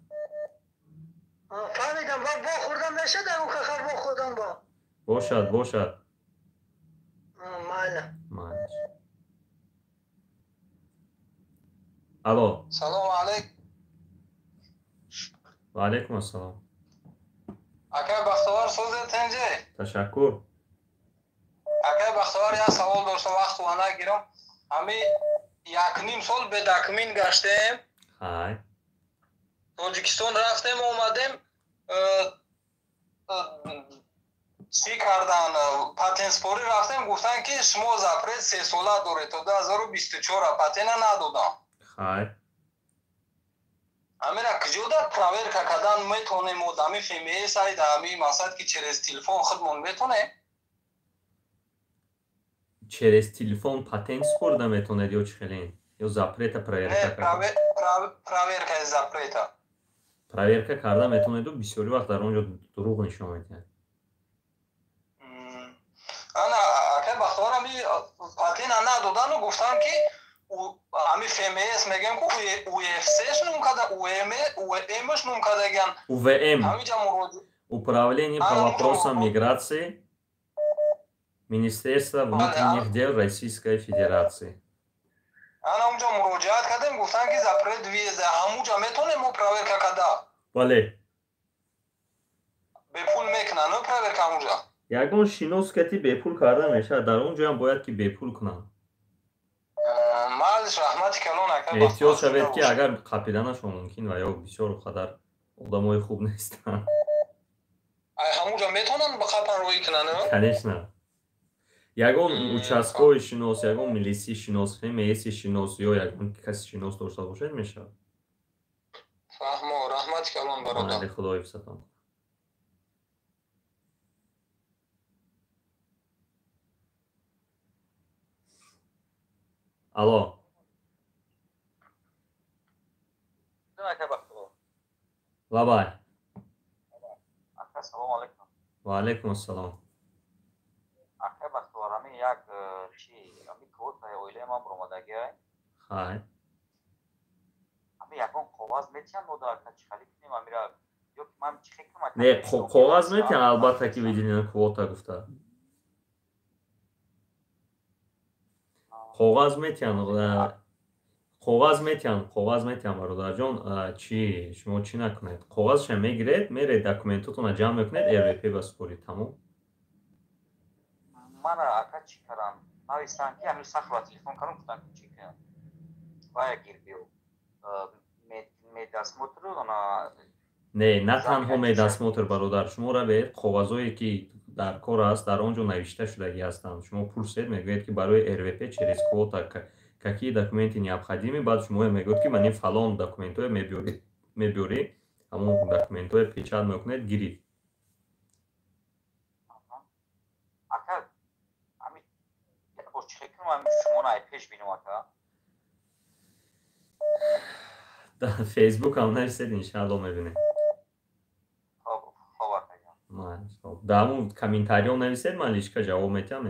Фаҳмидам, ва бо хӯрдан мешад, хахар бо хӯрдан бо. Бошад, бошад. Майли. Майли. Алло. Салому алейкум. Ва алейкум ассалом. Акай Бахтовар, созед, тинҷе? Ташаккур. Акай Бахтовар, як савол доштам, вақт ва нагирам. Ҳами 1.5 сол бе документ гаштем. Ҳай. Тоҷикистон рафтем, омадем, чӣ кардан, патентспорӣ рафтем, гуфтанд, ки шумо запрет 3 сола доред, то 2024 патента надодам. Хай. Ҳамира куҷода проверка кардан метонем? Одами ФМС ай да ҳами мақсад, ки через телефон худмон метонем? Через телефон патент спорда метонед ё чӣ хелен? Ё запрета проверка карда? Проверкаи запрета. Проверка карда метонеду, бисёри вақт дар он ҷо дурӯғ нишон медиҳад. Ана, акай Бахтовар, ами патента надодану гуфтанд, ки ами ФМС мегӯем, ку УФСш нум када, УМш нум кадагиан. УВМ. Управление по вопросам миграции Министерства внутренних дел Российской Федерации. Ана унҷо муроҷиат кардем, гуфтанд, ки запрет въезда. Ҳамунҷа метонем мо проверка карда? Бале. Бепул мекунанд проверка ҳамунҷа? Ягон шинос кати бепул карда мешавад, дар он ҷоям бояд ки бепул кунанд. Малиш, раҳмати калон, ака. Эҳтиёт шавед, ки агар қапиданашон мумкин ва ё бисёр қадар одамои хуб нестанд. Ай ҳамунҷа метавонанд ба қапан рӯӣ кунанд? Конечно, ягон участковый шинос, ягон милиси шинос, ФМСи шинос ё ягон каси шинос дошта бошед, мешавад. Фаҳмо, раҳмати калон, бародар. Худо ҳифзатон. Алло. Лабай. Ассалому алайкум. Ва алайкум ассалом. Акай Бахтовар, ҳамин як чи, ҳамин квотаи оилаи ман баромадагиай. Хай. Ҳамин ягон коғаз метиҳанд мода, ака, чӣ хали кунем ҳамира ё ки ман чӣ хел кунам? Не, коғаз метиҳанд, албатта, ки выделена квота гуфта. Коғаз метиҳанд, коғаз метиҳанд, коғаз метиҳанд, бародарҷон. Чӣ, шумо чӣ накунед, коғазша мегиред, меред, документотонро ҷамъ мекунед, РВП ба супорид, тамом. Мана, ака, чӣ кардам, навистанд, ки ҳамин сахро телефон кардам, гуфтанд, ки чӣ кунам, вая гир биё, медосмотр. Не, на танҳо медосмотр, бародар. Шумо равед, коғазое ки дар кор аст, дар он ҷо навишта шудагӣ ҳастанд. Шумо пурсед, мегӯед, ки барои РВП через квота какие документы необходимы. Баъд шумо мегӯед, ки ман ин фалон документҳое мебиёрӣ, ҳамон документҳое печать мекунед, гирифт. Ака, ами чӣ хел кунам, шуморо ай пеш бинам, ака? Дар Фейсбук ҳам нависед, иншаалло, мебинем. Дар ҳамун комментариҳо нависед, ман личка ҷавоб метиҳам.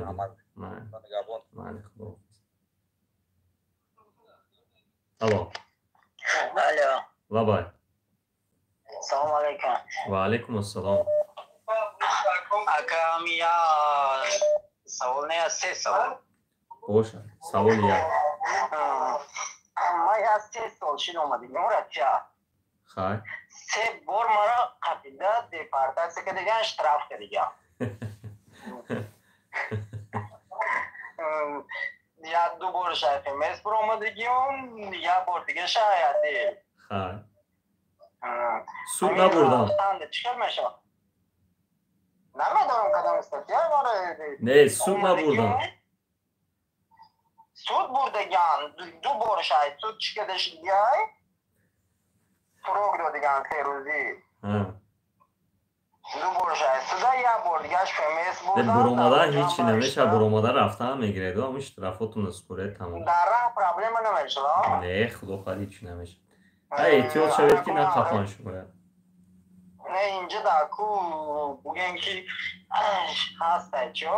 Майли, худо. Алло. Алло. Лабай. Салом алейкум. Ва алейкум ассалом. Ака, я савол не, се савол. Боша, савол як. Ма я 3 сол шид омадигим Россия. Хай. Се бор мара қапида депортация кардаган, штраф кардаган. Як ду бор ФМС буромадагиам, як бор дига шаяди. Хай. Суд набурдам. Чӣ хел мешавад? Намедонам кадом статья мара. Не, суд набурдам. Суд бурдаган, ду бор шай суд чӣ када шидгай? Срок додиган 3 рӯзӣ. Ду бор шай суда, як бор дигаш ФМС бурдан. Буромадан ҳечи намешавад, буромада рафтан мегиред, ҳамин штрафотонро супоред, тамом. Дар раҳ проблема намешавад? Не, худо хоҳад, ҳечи намешавад. Эҳтиёт шавед, ки нақафан шумояд. Не, инҷа дар ку бугем, ки ҳастай чо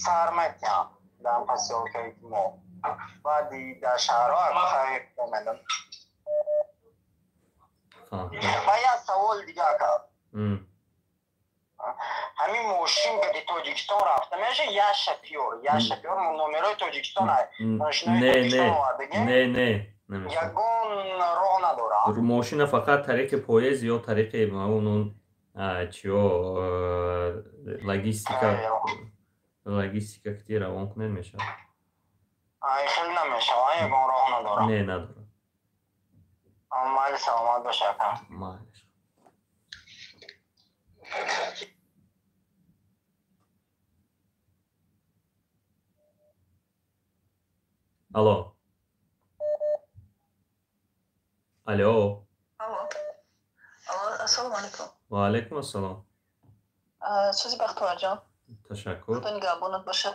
сар метиҳам дар посёлкаи мо, баъди дар шаҳрҳо медон. Ва як савол дига кард. Ҳамин мошин ки Тоҷикистон рафта меша, як шофёр, як шофёр, номерои Тоҷикистон. Не, не, не, не. Ягон роҳ надорад? Мошина фақат тариқи поезд ё тариқи он чиё, логистика ки равон кунед, мешавад. Хеле намешавад, ягон роҳ надорад? Не, надорад. Майли, саломат боша, ака. Майлиш. Алло, алло. Алло, алло, ассалому алайкум. Ва алайкум ассалом. Сӯзи Бахтоварҷон. Ташаккур. Худо нигаҳбонат бошад.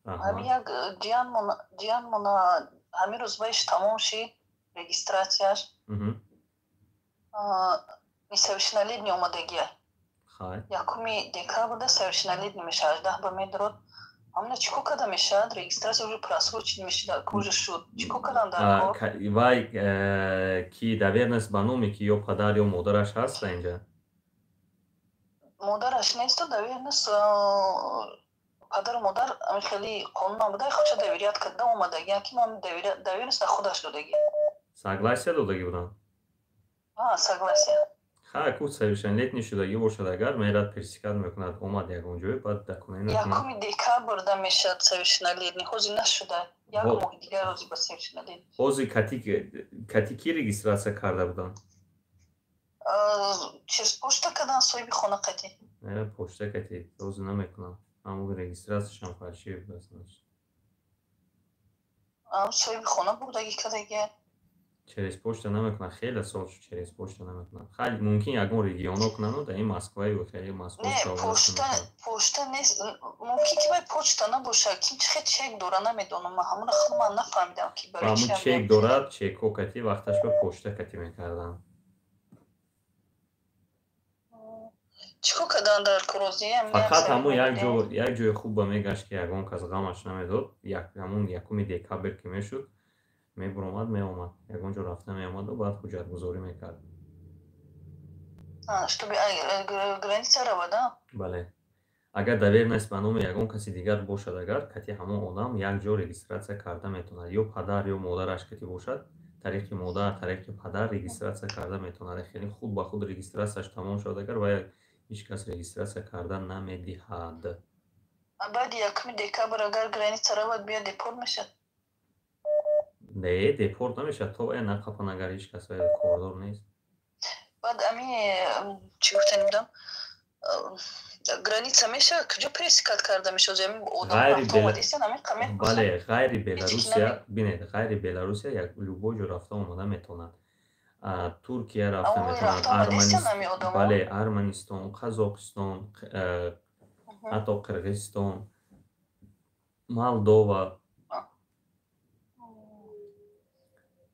Ҳамин як ҷиянмона ҳамин рӯз вайш тамом шид регистрацияш, несовершеннолетний омадагия. 1 декабрда совершеннолетний меша, 18 ба медорад. Ҳамина чӣ кор карда мешавад? Регистрация уже просрочен мешуда, уже шуд. Чӣ кор кардан дар кор? Вай ки доверенность ба номе ки, ё падар, ё модараш ҳаст инҷа? Модараш несту, доверенность падару модар ами хеле қонун буда, худша доверять карда омадагия, ки ман доверенность худаш додагӣ. Согласие додагӣ будам? Согласие. Ха, ку совершеннолетний шудагӣ бошад, агар мерад, пересекать мекунад, омад ягон ҷой, баъд документ. 1 декабрда мешавад совершеннолетний, ҳозир нашуда, як моҳи дигар рози ба совершеннолетний. Ҳозир кати ки регистрация карда буданд? Через почта кардан, соҳиби хона қатӣ. Почта кати ҳозир намекунам, ҳамон регистрацияшам фальшивый будааст. Соҳиби хона бурдагӣ кардагия. Через почта намекунад, хеле сол шуд, через почта намекунад. Хай, мумкин ягон регионо кунану, дар ин Москваю хеле Москва. Не, почта нест, мумкин ки вай почта набошад, ки хе чек дора, намедонам, ман ҳамона худ ман нафаҳмидам, ки барои ҳамун чек дорад, чекҳо кати вақташ ба почта кати мекарданд. Чӣ кор кардан дар курозӣ? Фақат ҳамун як ҷои хуб ба мегашт, ки ягон кас ғамаш намедод. Ҳамун 1 декабр ки мешуд, мебуромад, меомад, ягон ҷо рафта меомаду баъд ҳуҷҷатгузорӣ мекард. Чтобы граница равада? Бале, агар доверенность ба номи ягон каси дигар бошад, агар кати ҳамон одам як ҷо регистрация карда метавонад, ё падар, ё модараш кати бошад, тариқи модар, тариқи падар регистрация карда метавонад. Хеле худ ба худ регистрацияш тамом шавад агар, ва ҳеҷ кас регистрация карда намедиҳад. Баъди 1 декабр агар граница равад, бия депорт мешавад? Не, депорт намешавад, то вая нақафан, агар ҳеҷ кас вая кордор нест. Баъд ами чӣ гуфтани будам, граница мешавад, куҷо пересекать карда мешавад? Бале, ғайри Беларусия, бинед, ғайри Беларусия як любой ҷо рафта омода метавонад. Туркия рафта метавонад, бале, Арманистон, Қазоқистон, ҳатто Қирғизистон, Молдова.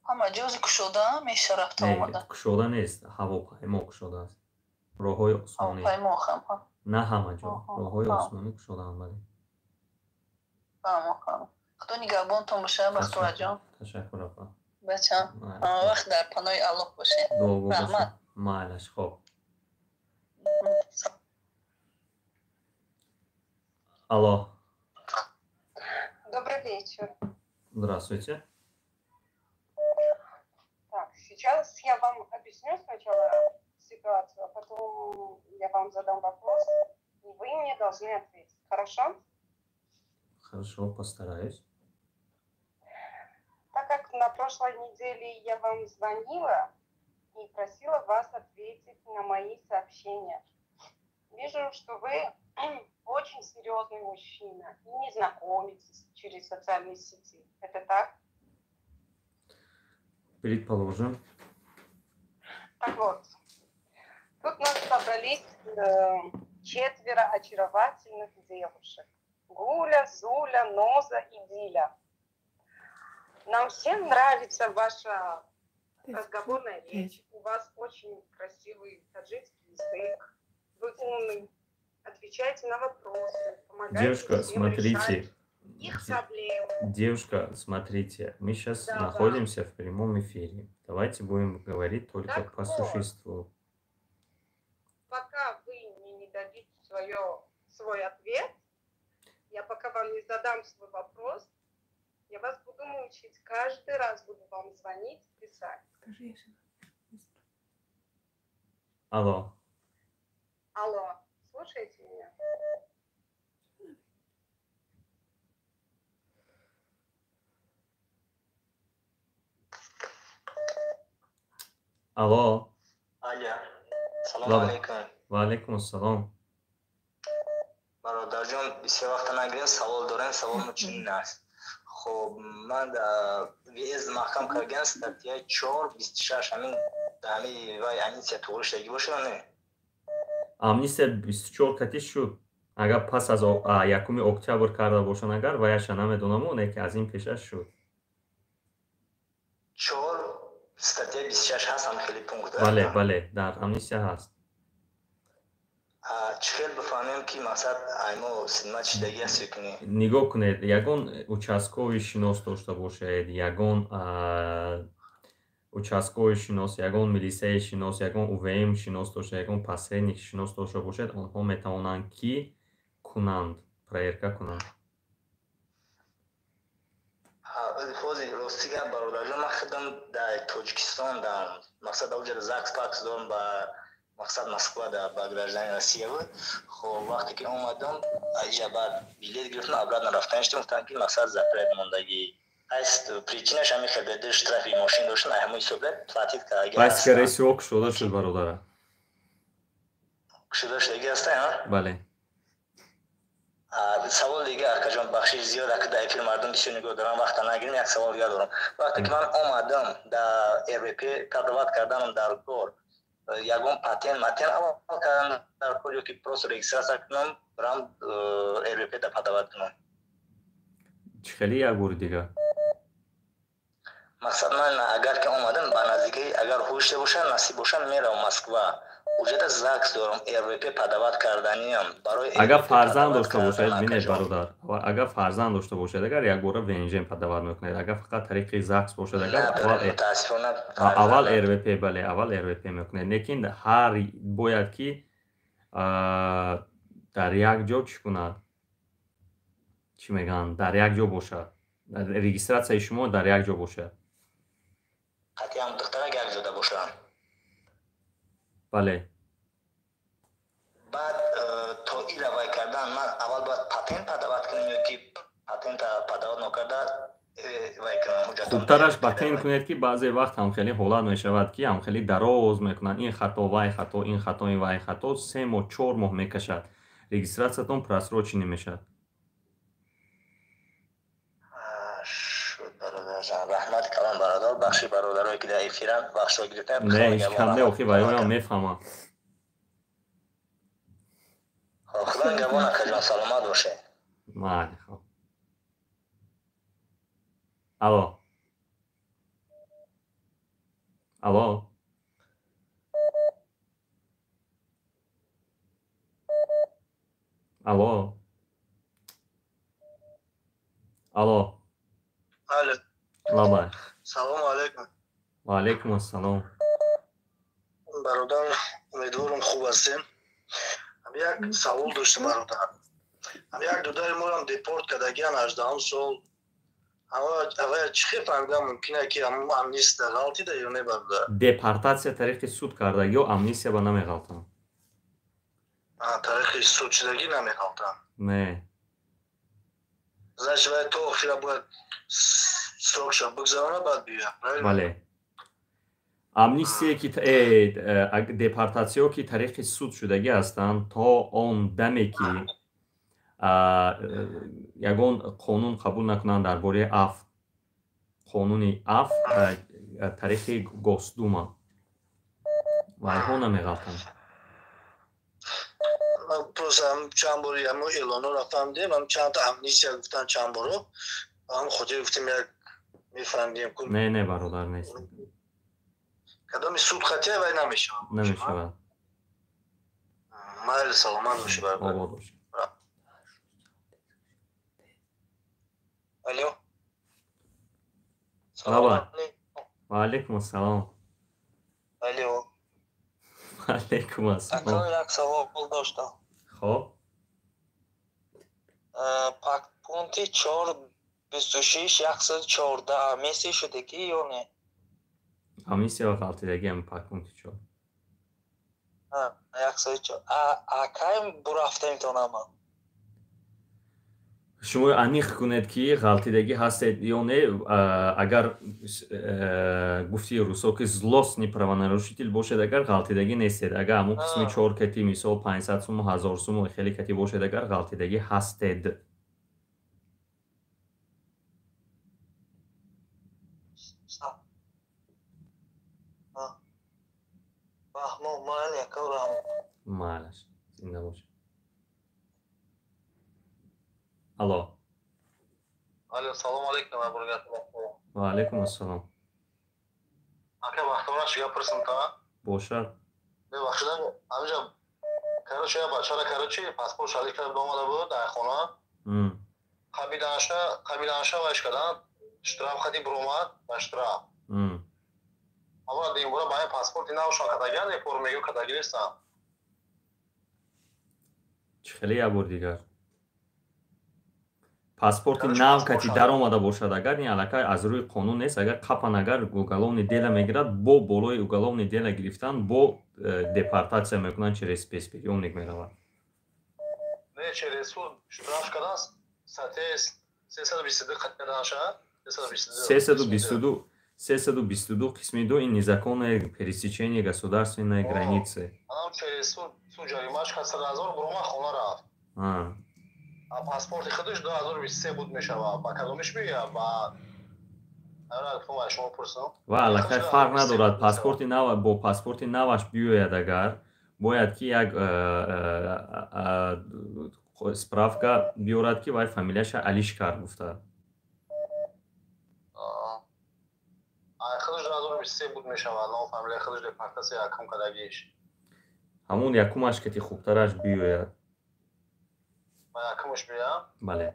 Ҳама ҷози кушода меша рафта омада? Кушода нест, ҳавопаймо кушода аст, роҳҳои осмонӣ. На ҳама ҷо роҳҳои осмонӣ кушодаанд, бале. Худо нигаҳбонтон бошад, Бахтоварҷон. Ташаккур, апа. Бачам, ҳама вақт дар паноҳи Аллоҳ бошед. Раҳмат. Майлаш, хоб. Алло. Добрый вечер. Здравствуйте. Так, сейчас я вам объясню сначала ситуацию, а потом я вам задам вопрос, и вы мне должны ответить. Хорошо? Хорошо, постараюсь. Так как на прошлой неделе я вам звонила и просила вас ответить на мои сообщения. Вижу, что вы очень серьезный мужчина и не знакомитесь через социальные сети. Это так? Предположим. Так вот, тут нас собрались четверо очаровательных девушек. Гуля, Зуля, Ноза и Диля. Нам всем нравится ваша разговорная речь. У вас очень красивый таджикский язык. Вы умный, отвечаете на вопросы, помогаете. Девушка, смотрите. Их проблемы. Девушка, смотрите, мы сейчас находимся в прямом эфире. Давайте будем говорить только так по вот, существу. Пока вы мне не дадите свой ответ, я пока вам не задам свой вопрос, я вас буду мучить. Каждый раз буду вам звонить, писать. Скажи, Алло. Алло, слушаете меня? Алло. Алло. Салом алейкум. Ва алейкум ассалом. Бародарҷон, бисёр вақта нагирем, савол дорем, савол чунин аст. Хоб, ман въезд маҳкам кардан статья 4.26 ҳамин вай амнистия туғри шудагӣ бошад не? Амнистия 24 кати шуд. Агар пас аз 1 октябр карда бошанд, агар ваяша намедонам, не ки аз ин пешаш шуд. 4 статья 26 ҳаст ҳам хеле пункт. Бале, бале, дар амнистия ҳаст. Чӣ хел бифаҳмем ки мақсад аймо сидмат шудагӣ аст ё ки не? Нигоҳ кунед, ягон участковый шинос дошта бошед, ягон участковый шинос, ягон милисияи шинос, ягон УВМ шинос дошта, ягон посредник шинос дошта бошед, онҳо метавонанд ки кунанд, проверка кунанд. Ҳозир рости гап, бародарҷон, ман худам дар Тоҷикистон дар мақсад ауҷа ЗАГС пакс дорам ба мақсад Москва да ба гражданин Россия буд. Хоб, вақте ки омадам, аиҷа баъд билет гирифтам, обратно рафтан шудам, гуфтам ки мақсад запрет мондагӣ. Аст причинаш ҳамин хел беда штрафи мошин доштан, ҳамон ҳисобе платит кардаги. Бас скорее всего кушода шуд, бародара. Кушода шудаги аст, ҳа? Бале. Савол дига, акаҷон, бахшиш зиёд, ака дар эфир мардум бисёр нигоҳ дорам, вақта нагирем, як савол дига дорам. Вақте ки ман омадам дар РВП кадроват карданам дар кор, ягон патент матен аввал кардан дар кор ё ки просто регистрация кунам, барам РВП да подават кунам? Чӣ хеле як бори дига? Мақсад ман агар ки омадам ба наздикӣ, агар ҳуште бошад, насиб бошад, меравам Москва. Уҷада ЗАГС дорам, РВП подават карданиам. Барои агар фарзанд дошта бошед, бинед бародар, агар фарзанд дошта бошед, агар якбора ВНЖ подават мекунед, агар фақат тариқи ЗАГС бошад, агар аввал РВП, бале, аввал РВП мекунед. Лекин ҳар бояд ки дар як ҷо чӣ кунад? Чӣ мегӯянд? Дар як ҷо бошад. Регистратсияи шумо дар як ҷо бошад. Қатъиан духтарак як ҷода бошанд. Бале. Баъд то ира вай кардан ман аввал бояд патент подават кунам ё ки патента подават нокарда вай кунам? Хубтараш патент кунед, ки баъзе вақт ҳамхеле ҳолат мешавад, ки ҳамхеле дароз мекунанд, ин хато, вай хато, ин хато, ин вай хато, 3 моҳ, 4 моҳ мекашад. Регистратсиятон просроченный мешавад. Шуд, бародарҷон, раҳмат калон бародар, бахши бародарое ки дар эфиранд, бахшро гирифтам. Не, ҳеҷ кам не, охи вайоям мефаҳмам. Худо нигаҳбон, акаҷон, саломат бошед. Майли, хоб. Алло. Алло. Алло. Алло. Алло. Лабай. Салому алейкум. Ва алейкум ассалом. Бародар, умедворам хуб ҳастем. Як савол доштам, бародар. Як дудари морам депорт кардагиан 18 сол. Авая чӣ хел фаҳмидан мумкин ки амнистия ғалтида ё не, бародар? Депортатсия тариқи суд карда ё амнистия ба намеғалтам. Тариқи суд шудагӣ намеғалтам? Не. Значит, вай то охира бояд срокша бигзарона, баъд биёяд, правильно? Бале. Амнистие ки депортатсиё ки тариқи суд шудагӣ ҳастанд, то он даме ки ягон қонун қабул накунанд дар бораи афв, қонуни афв тариқи Госдума, вайҳо намеғалтанд. Просто чанд бори ҳамо эълонҳоро фаҳмидем, ҳам чандта амнистия гуфтан чанд боро, ҳам хотир гуфтем, як мефаҳмидем. Не, не, бародар, нест. Кадоми суд хатия вай намешавад? Намешавад. Майли, саломат бошӣ, бародар. Обод бошӣ. Алло. Салом. Ва алайкум ассалом. Алло. Ва алайкум ассалом. Ака, як савол доштам. Хоб. Пункти 4.26.114 амнистия шудагӣ ё не? Амнистия ва ғалтидагӣ ам пункти 4. 104. Акай бурафта метавонам ман? Шумо аниқ кунед ки ғалтидагӣ ҳастед ё не. Агар гуфти русо ки злостный правонарушитель бошед, агар ғалтидагӣ нестед. Агар ҳамун қисми 4 кати, мисол 500 суму, 1000 суму хеле кати бошед, агар ғалтидагӣ ҳастед. Майлаш, зинда бошед. Алло. Алло, салом алейкум. Ва алейкум ассалом. Ака, Бахтовар, чига пурсим та? Бошад. Бебахшид, ҳамиҷа, короче, я бачара, короче, паспорт шалик карда омада буд дар хона. Қабиданша вайш кардан, штраф хати буромад ба штраф. Ама димбора ба ин паспорти навшон кардагиан, депор мегӯ кардаги нестам. Чӣ хеле як бор дигар? Паспорти нав кати даромада бошад, агар ин аллакай аз рӯи қонун нест, агар қапан, агар уголовный дело мегирад, бо болои уголовный дело гирифтан бо депортатсия мекунанд, через спецприёмник меравад. Не, через суд штраф кардан, статья 322 карданша, 322, 322 қисми 2, ин незаконное пересечение государственной границы. Анам через суд ҷаримаш кард 100 000, бурома хона рафт. Паспорти худаш 2023 буд мешавад, ба кадомиш бигӯя, ба шумо пурсам. Ва аллакай фарқ надорад, паспорти нав бо паспорти наваш биёяд, агар бояд ки як справка биёрад ки вай фамилияша Алиш кард гуфта. Худаш 2023 буд мешавад, ном фамилия худаш депортатсия якум кардагиш. Ҳамун якумаш кати хубтараш биёяд. Якумаш биёяд? Бале.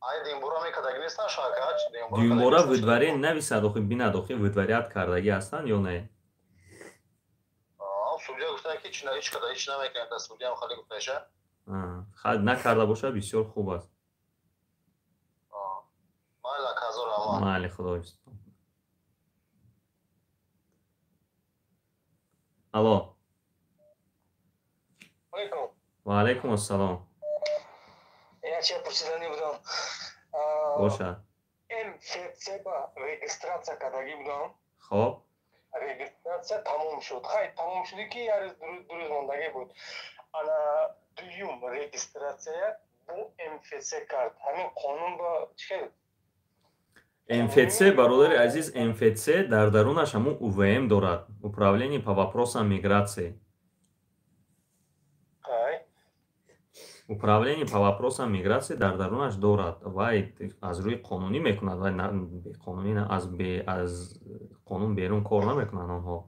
Ай димбора мекардаги нестан шакач? Димбора выдворен нависад, охи бинад, охи выдворят кардагӣ ҳастанд ё не? Судья гуфта ки ҳеч карда ҳеч намекунад, судья хали гуфташа. Накарда бошад, бисёр хуб аст. Майла, казор аман. Майли, худоҳофиз. Алло. Ва алайкум ассалом. Я чия пурсидани будам. Бошад. МФЦ ба регистратсия кардагӣ будам. Хоб. Регистратсия тамом шуд. Хай, тамом шуди ки як рӯз ду рӯз мондагӣ буд. Ана дуюм регистратсия бо МФЦ кард. Ҳамин қонун ба чӣ хел? МФЦ, бародари азиз, МФЦ дар дарунаш ҳамун УВМ дорад, Управление по вопросам миграции. Управление по вопросам миграции дар дарунаш дорад. Вай аз рӯи қонунӣ мекунад, вай беқонунӣ аз қонун берун кор намекунанд онҳо.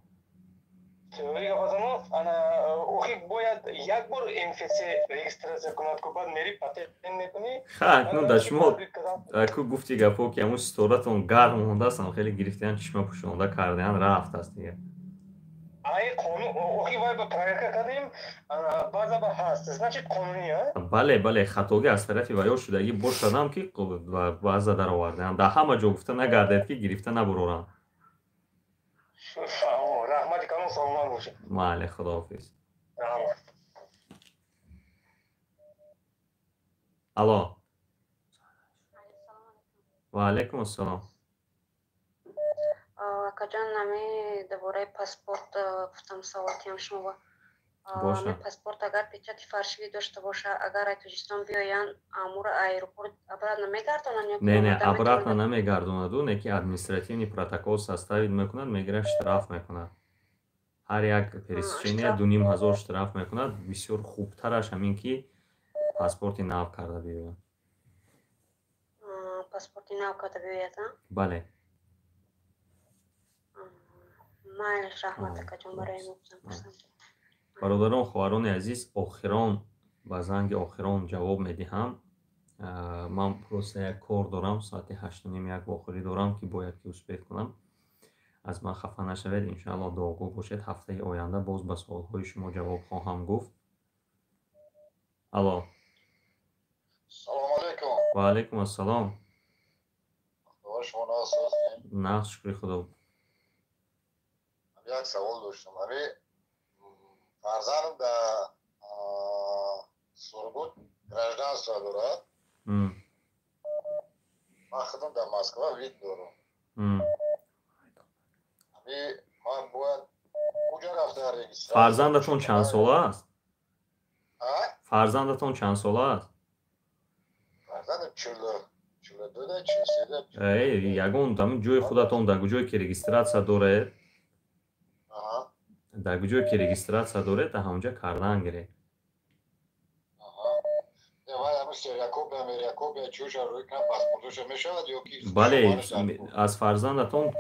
Бояд як бор МФЦ регистратсия кунад, ку баъд мери патент мекунӣ. Ха, акнун дар шумо ку гуфти гапҳо ки ҳамун ситоратон гарм мондааст, хеле гирифтиян, чишма пӯшонда кардаян, рафтааст дигар. Ай қонун охи вай ба проверка кардем, баъза ба ҳаст, значит қонунӣ, а? Бале, бале, хатогӣ аз тарафи ваё шудагӣ бошадам, ки баъза даровардаам. Дар ҳама ҷо гуфта нагардед, ки гирифта набурорам. Раҳмати калон, саломат бошед. Майли, худоҳофиз. Алло, ва алайкум ассалом. Акаҷон, ами дар бораи паспорт гуфтам, савол тиям шумо. Ами паспорт агар печати фальшивый дошта боша, агар ай Тоҷикистон биёянд, амура аэропорт обратно мегардонанд ё? Не, не, обратно намегардонаду, не ки административный протокол составить мекунад, мегирад, штраф мекунад. Ҳар як пересечения 2500 штраф мекунад. Бисёр хубтараш ҳамин, ки паспорти нав карда биёяд. Паспорти нав карда биёяд, а? Бале. Майлиш, раҳмат, акаҷон, барои мепурсам. Бародарон, хоҳарони азиз, охирон ба занги охирон ҷавоб медиҳам. Ман просто як кор дорам, соати 8:30 як вохӯрӣ дорам, ки бояд ки успеть кунам. Аз ман хафа нашавед, иншоалло, дуогӯ бошед. Ҳафтаи оянда боз ба суолҳои шумо ҷавоб хоҳам гуфт. Алло. Салому алайкум. Ва алайкум ассалом. Шумо нағз ҳастед? Нағз, шукри Худо. Як савол доштам. Ами фарзандам дар Сургут гражданство дорад, ман худам дар Москва вид дорам. Ами ман бояд куҷо рафта регистрация? Фарзандатон чанд сола аст? Фарзандатон чанд сола аст? Фарзандам 42-да, 43-да. Ягон ҳамин ҷои худатон, дар куҷое ки регистрация доред, дар куҷое ки регистрация доред, дар ҳамонҷа кардан гиред. Бале, аз фарзандатон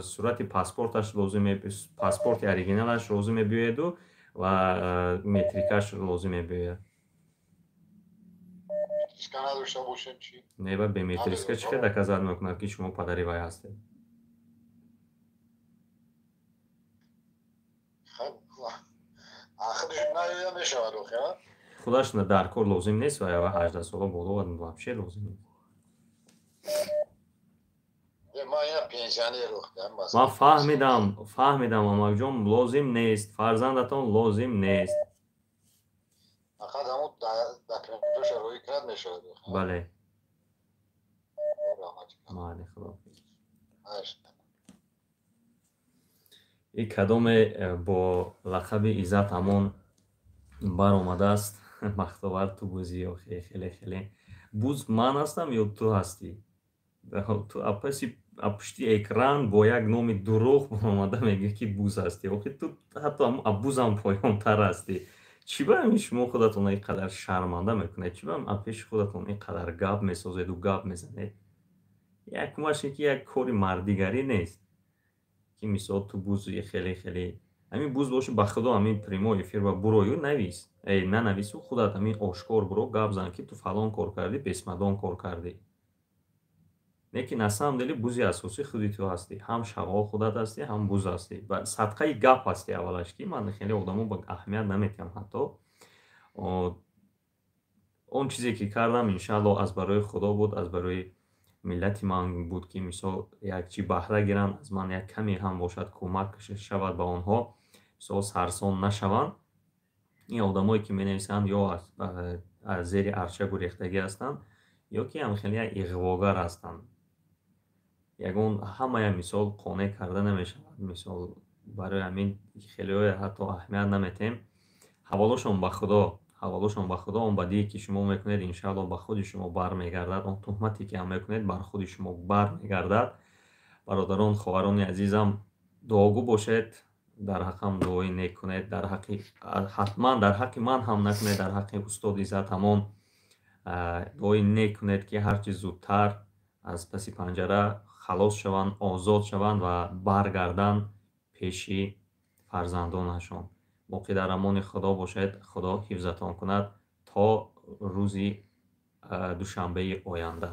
сурати паспорташ лозим, паспорти оригиналаш лозим мебиёяду ва метрикаш лозим мебиёяд. Не, ба бе метриска чӣ хел доказать мекунад, ки шумо падари вай ҳастед? Худаш дар кор лозим нест ва 18 сола боло вообще лозим нест. Ман фаҳмидам, фаҳмидам, амакҷон, лозим нест, фарзандатон лозим нест. Фақат ҳамун документоша рӯй кард мешавад? Бале. Майли, худоҳофиз. И кадоме бо лақаби Иззат ҳамон баромадааст. Бахтовар, ту бузӣ ё хеле хеле буз ман ҳастам ё ту ҳастӣ? Ту апаси пушти экран бо як номи дурӯғ баромада мегӯӣ, ки буз ҳастӣ. Охи ту ҳатто бузам поёнтар ҳастӣ. Чӣ ба ҳамин шумо худатон ин қадар шарманда мекунед? Чӣ ба пеши худатон ин қадар гап месозеду гап мезанед? Якумаш ин ки як кори мардигарӣ нест, ки мисол ту бузи, хеле хеле ҳамин буз боши. Ба Худо, ҳамин прямой эфир ба бурою навис, э нанавису, худат ҳамин ошкор буро гап зан, ки ту фалон кор кардӣ, бесмадон кор кардӣ. Лекин на самом деле бузи асосӣ худи ту ҳастӣ. Ҳам шағол худат ҳастӣ, ҳам буз ҳастӣ ва садқаи гап ҳастӣ. Аввалаш, ки ман хеле одамо ба аҳамият наметиҳам. Ҳатто он чизе ки кардам, иншаалло, аз барои Худо буд, аз барои миллати ман буд, ки мисол як чӣ баҳра гиранд аз ман, як каме ҳам бошад, кӯмак шавад ба онҳо, мисол сарсон нашаванд. Ин одамое ки менависанд, ё аз зери арча гурехтагӣ ҳастанд, ё ки ҳам хеле иғвогар ҳастанд. Ягон ҳамая мисол қонеъ карда намешавад. Мисол, барои ҳамин хелеое ҳатто аҳамият наметиҳем. Ҳаволошон ба Худо, ҳаволошон ба Худо. Он бадие ки шумо мекунед, иншаалло, ба худи шумо бармегардад. Он туҳмате ки ҳам мекунед, бар худи шумо бармегардад. Бародарон, хоҳарони азизам, дуогӯ бошед, дар ҳаққам дуои нек кунед, дар ҳаққи ҳатман дар ҳаққи ман ҳам накунед, дар ҳаққи устод Иззат ҳамон дуои нек кунед, ки ҳарчи зудтар аз паси панҷара халос шаванд, озод шаванд ва баргарданд пеши фарзандонашон. Боқӣ дар амони Худо бошед, Худо ҳифзатон кунад то рӯзи душанбеи оянда.